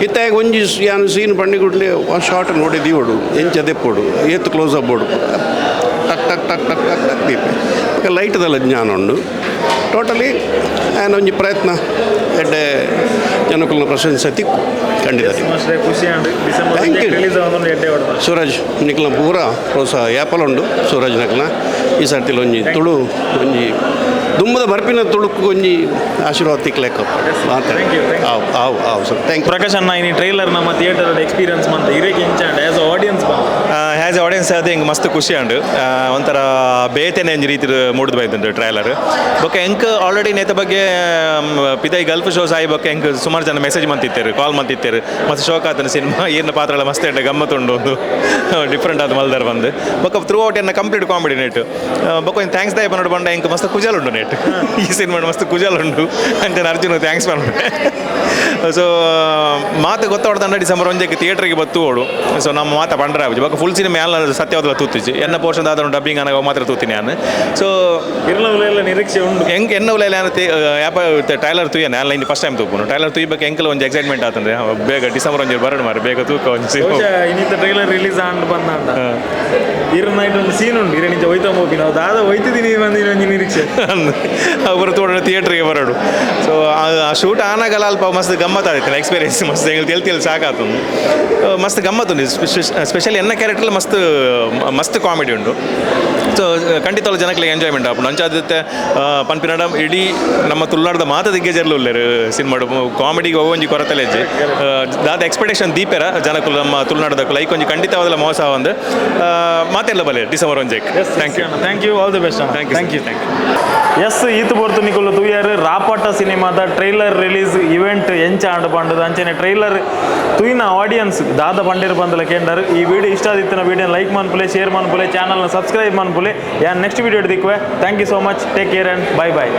[SPEAKER 1] ಇತ್ತಾಗ ಒಂಜಿ ಯಾನ್ ಸೀನ್ ಪಂಡಿ ಕೂಡಲೇ ಒಂದು ಶಾರ್ಟ್ ನೋಡಿ ದೀವಡು ಎಂಚ ದೆಪ್ಪೋಡು ಏತ್ ಕ್ಲೋಸ್ ಅಪ್ ಬೋಡು ಟಕ್ ಟಕ್ ಟಕ್ ಟಕ್ ಟಕ್ ಟಕ್ ದೀಪೆ ಬೊಕ್ಕ ಲೈಟ್ದಲ್ಲ ಜ್ಞಾನ ಉಂಡು. ಟೋಟಲಿ ಆ್ಯನ್ ಒಂಜಿ ಪ್ರಯತ್ನ ಎಡ್ಡೆ ಜನಕುಲ್ನ ಪ್ರಶಂಸೆ ತಿಕ್ಕು ಖಂಡಿತ. Thank you Suraj ನಿಕ್ಲ ಪೂರ ಪ್ರೋತ್ಸಾಹ ಯಾಪಲ ಉಂಡು ಸೂರಜ್ ನಕ್ಲ ಈ ಸರ್ತಿಲ ಒಂಜಿ ತುಳು ಒಂಜಿ ದುಮ್ಮದ ಬರ್ಪಿನ ತುಳುಕು ಒಂಜಿ ಆಶೀರ್ವಾದ ತಿಕ್ಲೆಕ್ಕ ಮಾತಾಡಿ ಆವು ಆವು ಸರ್ thank
[SPEAKER 2] Prakash ಅಣ್ಣ ಇನಿ ಟ್ರೈಲರ್ ನಮ್ಮ ಥಿಯೇಟರ್ ಎಕ್ಸ್ಪೀರಿಯನ್ಸ್ ಮಂತ ಇರೇಕ್ ಇಂಚ as audience
[SPEAKER 21] as audience ಅದು ಹಿಂಗೆ ಮಸ್ತ್ ಖುಷಿ ಅಂಡು ಒಂಥರ ಬೇತೆನೆ ಒಂಜಿ ರೀತಿ ಮೂಡ್ದು ಬೈದುಂಡು ಟ್ರೈಲರ್. ಬೊಕ್ಕ ಎಂಕ್ ಆಲ್ರೆಡಿ ನೇತ ಬಗ್ಗೆ ಪಿದೈ ಗಲ್ಫ್ ಶೋ ಸಾಯಿ ಬೊಕ್ಕ ಎಂಕ್ ಸುಮಾರು ಜನ ಮೆಸೇಜ್ ಮಂತಿತ್ತೇರು ಕಾಲ್ ಮಂತಿತ್ತೇರು ಮಸ್ತ್ ಶೋಕ್ ಆತನ ಸಿನಿಮಾ ಏನ ಪಾತ್ರಗಳ ಮಸ್ತ್ ಎಡ್ಡೆ ಗಮ್ಮತ್ತುಂಡು ಒಂದು ಡಿಫ್ರೆಂಟ್ ಆದ ಮಲ್ದಾರ್ ಬಂದು ಬೊಕ್ಕ ಥ್ರೂ ಔಟ್ ಎನ್ನ complete comedy net ಬೊಕ್ಕ ಒಂದು thanks ದಾಯ ಬಂದು ಬಂಡ ಎಂಕ್ ಮಸ್ತ್ ಕುಜಲ್ ಉಂಡು ನೆಟ್ ಈ ಸಿನಿಮಾ ಮಸ್ತ್ ಕುಜಲ್ ಉಂಡು ಅಂತ ಅರ್ಜುನ್ thanks ಬಂದು. ಸೊ ಮಾತು ಗೊತ್ತಾಡ್ತಂಡ ಡಿಸೆಂಬರ್ 1 ಥಿಯೇಟ್ರಿಗೆ ಬತ್ತು ಓಡು. ಸೊ ನಮ್ಮ ಮಾತ ಪಂಡ್ರೆ ಆಪುಜಿ ಬೊಕ್ಕ ಫುಲ್ ಸಿನಿಮಾ ಎಲ್ಲ ಸತ್ಯವಾದಲ ತೂತಿಜಿ ಎನ್ನ ಪೋರ್ಷನ್ ಆದ ಡಬ್ಬಿಂಗ್ ಅನಾಗ ಮಾತ್ರ ತೂತೀನಿ ನಾನು. ಸೊ
[SPEAKER 2] ಇರ್ನ ನಿರೀಕ್ಷೆ ಉಂಡು
[SPEAKER 21] ಎಂಕ್ ಎನ್ನ ಉಲೆಲ್ಲ ಯಾಪ ಟೈಲರ್ ತೂಯನೆ ಅಲ್ಲ ಇನ್ನು ಫಸ್ಟ್ ಟೈಮ್ ತೂಪುನು ಟೈಲರ್ ತೂಯ್ಬೇಕು ಎಂಕಲ್ ಒಂದು ಎಕ್ಸೈಟ್ಮೆಂಟ್ ಆತಂದ್ರೆ ಬೇಗ ಡಿಸೆಂಬರ್ 1 ಬರೋಣ ಮಾರೆ ಬೇಗ ತೂಕ ಒಂದು ಸಿನಿಮಾ
[SPEAKER 2] ಇನ್ನಿತ ಟ್ರೈಲರ್ ರಿಲೀಸ್ ಆಂಡ್ ಬಂದ ಇರ ನೈಟ್ ಒಂದು ಸೀನ್ ಉಂಟು ಇರ ನಿಜ ಹೋಯ್ತಾ ಹೋಗಿ ನಾವು ದಾದ ಹೋಯ್ತಿದ್ದೀನಿ ಬಂದಿನ ಒಂಜಿ ನಿರೀಕ್ಷೆ
[SPEAKER 21] ಅವರು ತೋಡ ಥಿಯೇಟ್ರಿಗೆ ಬರೋಡು. ಸೊ ಆ ಶೂಟ್ ಆನಾಗಲ್ಲ ಅಲ್ಪ ಮಸ್ತ್ ಗಮ್ಮತ್ ಆದಿತ್ತು ಎಕ್ಸ್ಪೀರಿಯನ್ಸ್ ಮಸ್ತ್ ಎಂಗ್ಲು ತೆಲ್ ತೆಲ್ ಸಾಕಾತು ಮಸ್ತ್ ಗಮ್ಮತ್ತುಂಡು. ಸ್ಪೆಷಲಿ ಎನ್ನ ಕ್ಯಾರೆಕ್ಟರ್ ಮಸ್ತ್ ಮಸ್ತ್ ಕಾಮಿಡಿ ಉಂಟು. ಸೊ ಖಂಡಿತ ಜನಕ್ಕೆ ಎಂಜಾಯ್ಮೆಂಟ್ ಆಪುಂಡು ಅಂಚಾದತ್ತೆ ಪನ್ಪಿನಡ ಇಡೀ ನಮ್ಮ ತುಳುನಾಡದ ಮಾತ ದಿಗ್ಗಜರ್ಲು ಉಲ್ಲೇರು ಸಿನಿಮಾಡು ಕಾಮಿಡಿಗೆ ಒಂಜಿ ಕೊರತೆಲೆ ಹೆಜ್ಜೆ ದಾದ ಎಕ್ಸ್ಪೆಕ್ಟೇಷನ್ ದೀಪೆರ ಜನಕುಲು ನಮ್ಮ ತುಳುನಾಡದ ಲೈಕ್ ಒಂಜಿ ಖಂಡಿತವಾದಲ ಮೋಸ ಒಂದು ಮಾತೆಲ್ಲ ಬಲೆ December 1. Thank you
[SPEAKER 2] thank you all the best.
[SPEAKER 21] Thank you
[SPEAKER 2] thank you thank you. Yes ಈತ ಪೊರ್ತು ನಿಕುಲು ತೂಯರ್ ರಾಪಟ ಸಿನಿಮಾದ trailer release event ಎಂಚ ಆಂಡ್ ಪಂಡದ ಅಂಚನೆ ಟ್ರೈಲರ್ ತೂಯಿನ ಆಡಿಯನ್ಸ್ ದಾದ ಪಂಡೇರು ಬಂದಲ ಕೇಂಡರ್. ಈ ವಿಡಿಯೋ ಇಷ್ಟ ಆದಿತ್ತಿನ ವಿಡಿಯೋ ಲೈಕ್ ಮನ್ಪುಲೆ ಶೇರ್ ಮನ್ಪುಲೆ ಚಾನಲ್ನ ಸಬ್ಸ್ಕ್ರೈಬ್ ಮನ್ಪುಲೆ. ಯಾನ್ ನೆಕ್ಸ್ಟ್ ವಿಡಿಯೋ ದಿಕ್ಕುವೆ. Thank you so much, take care and bye bye.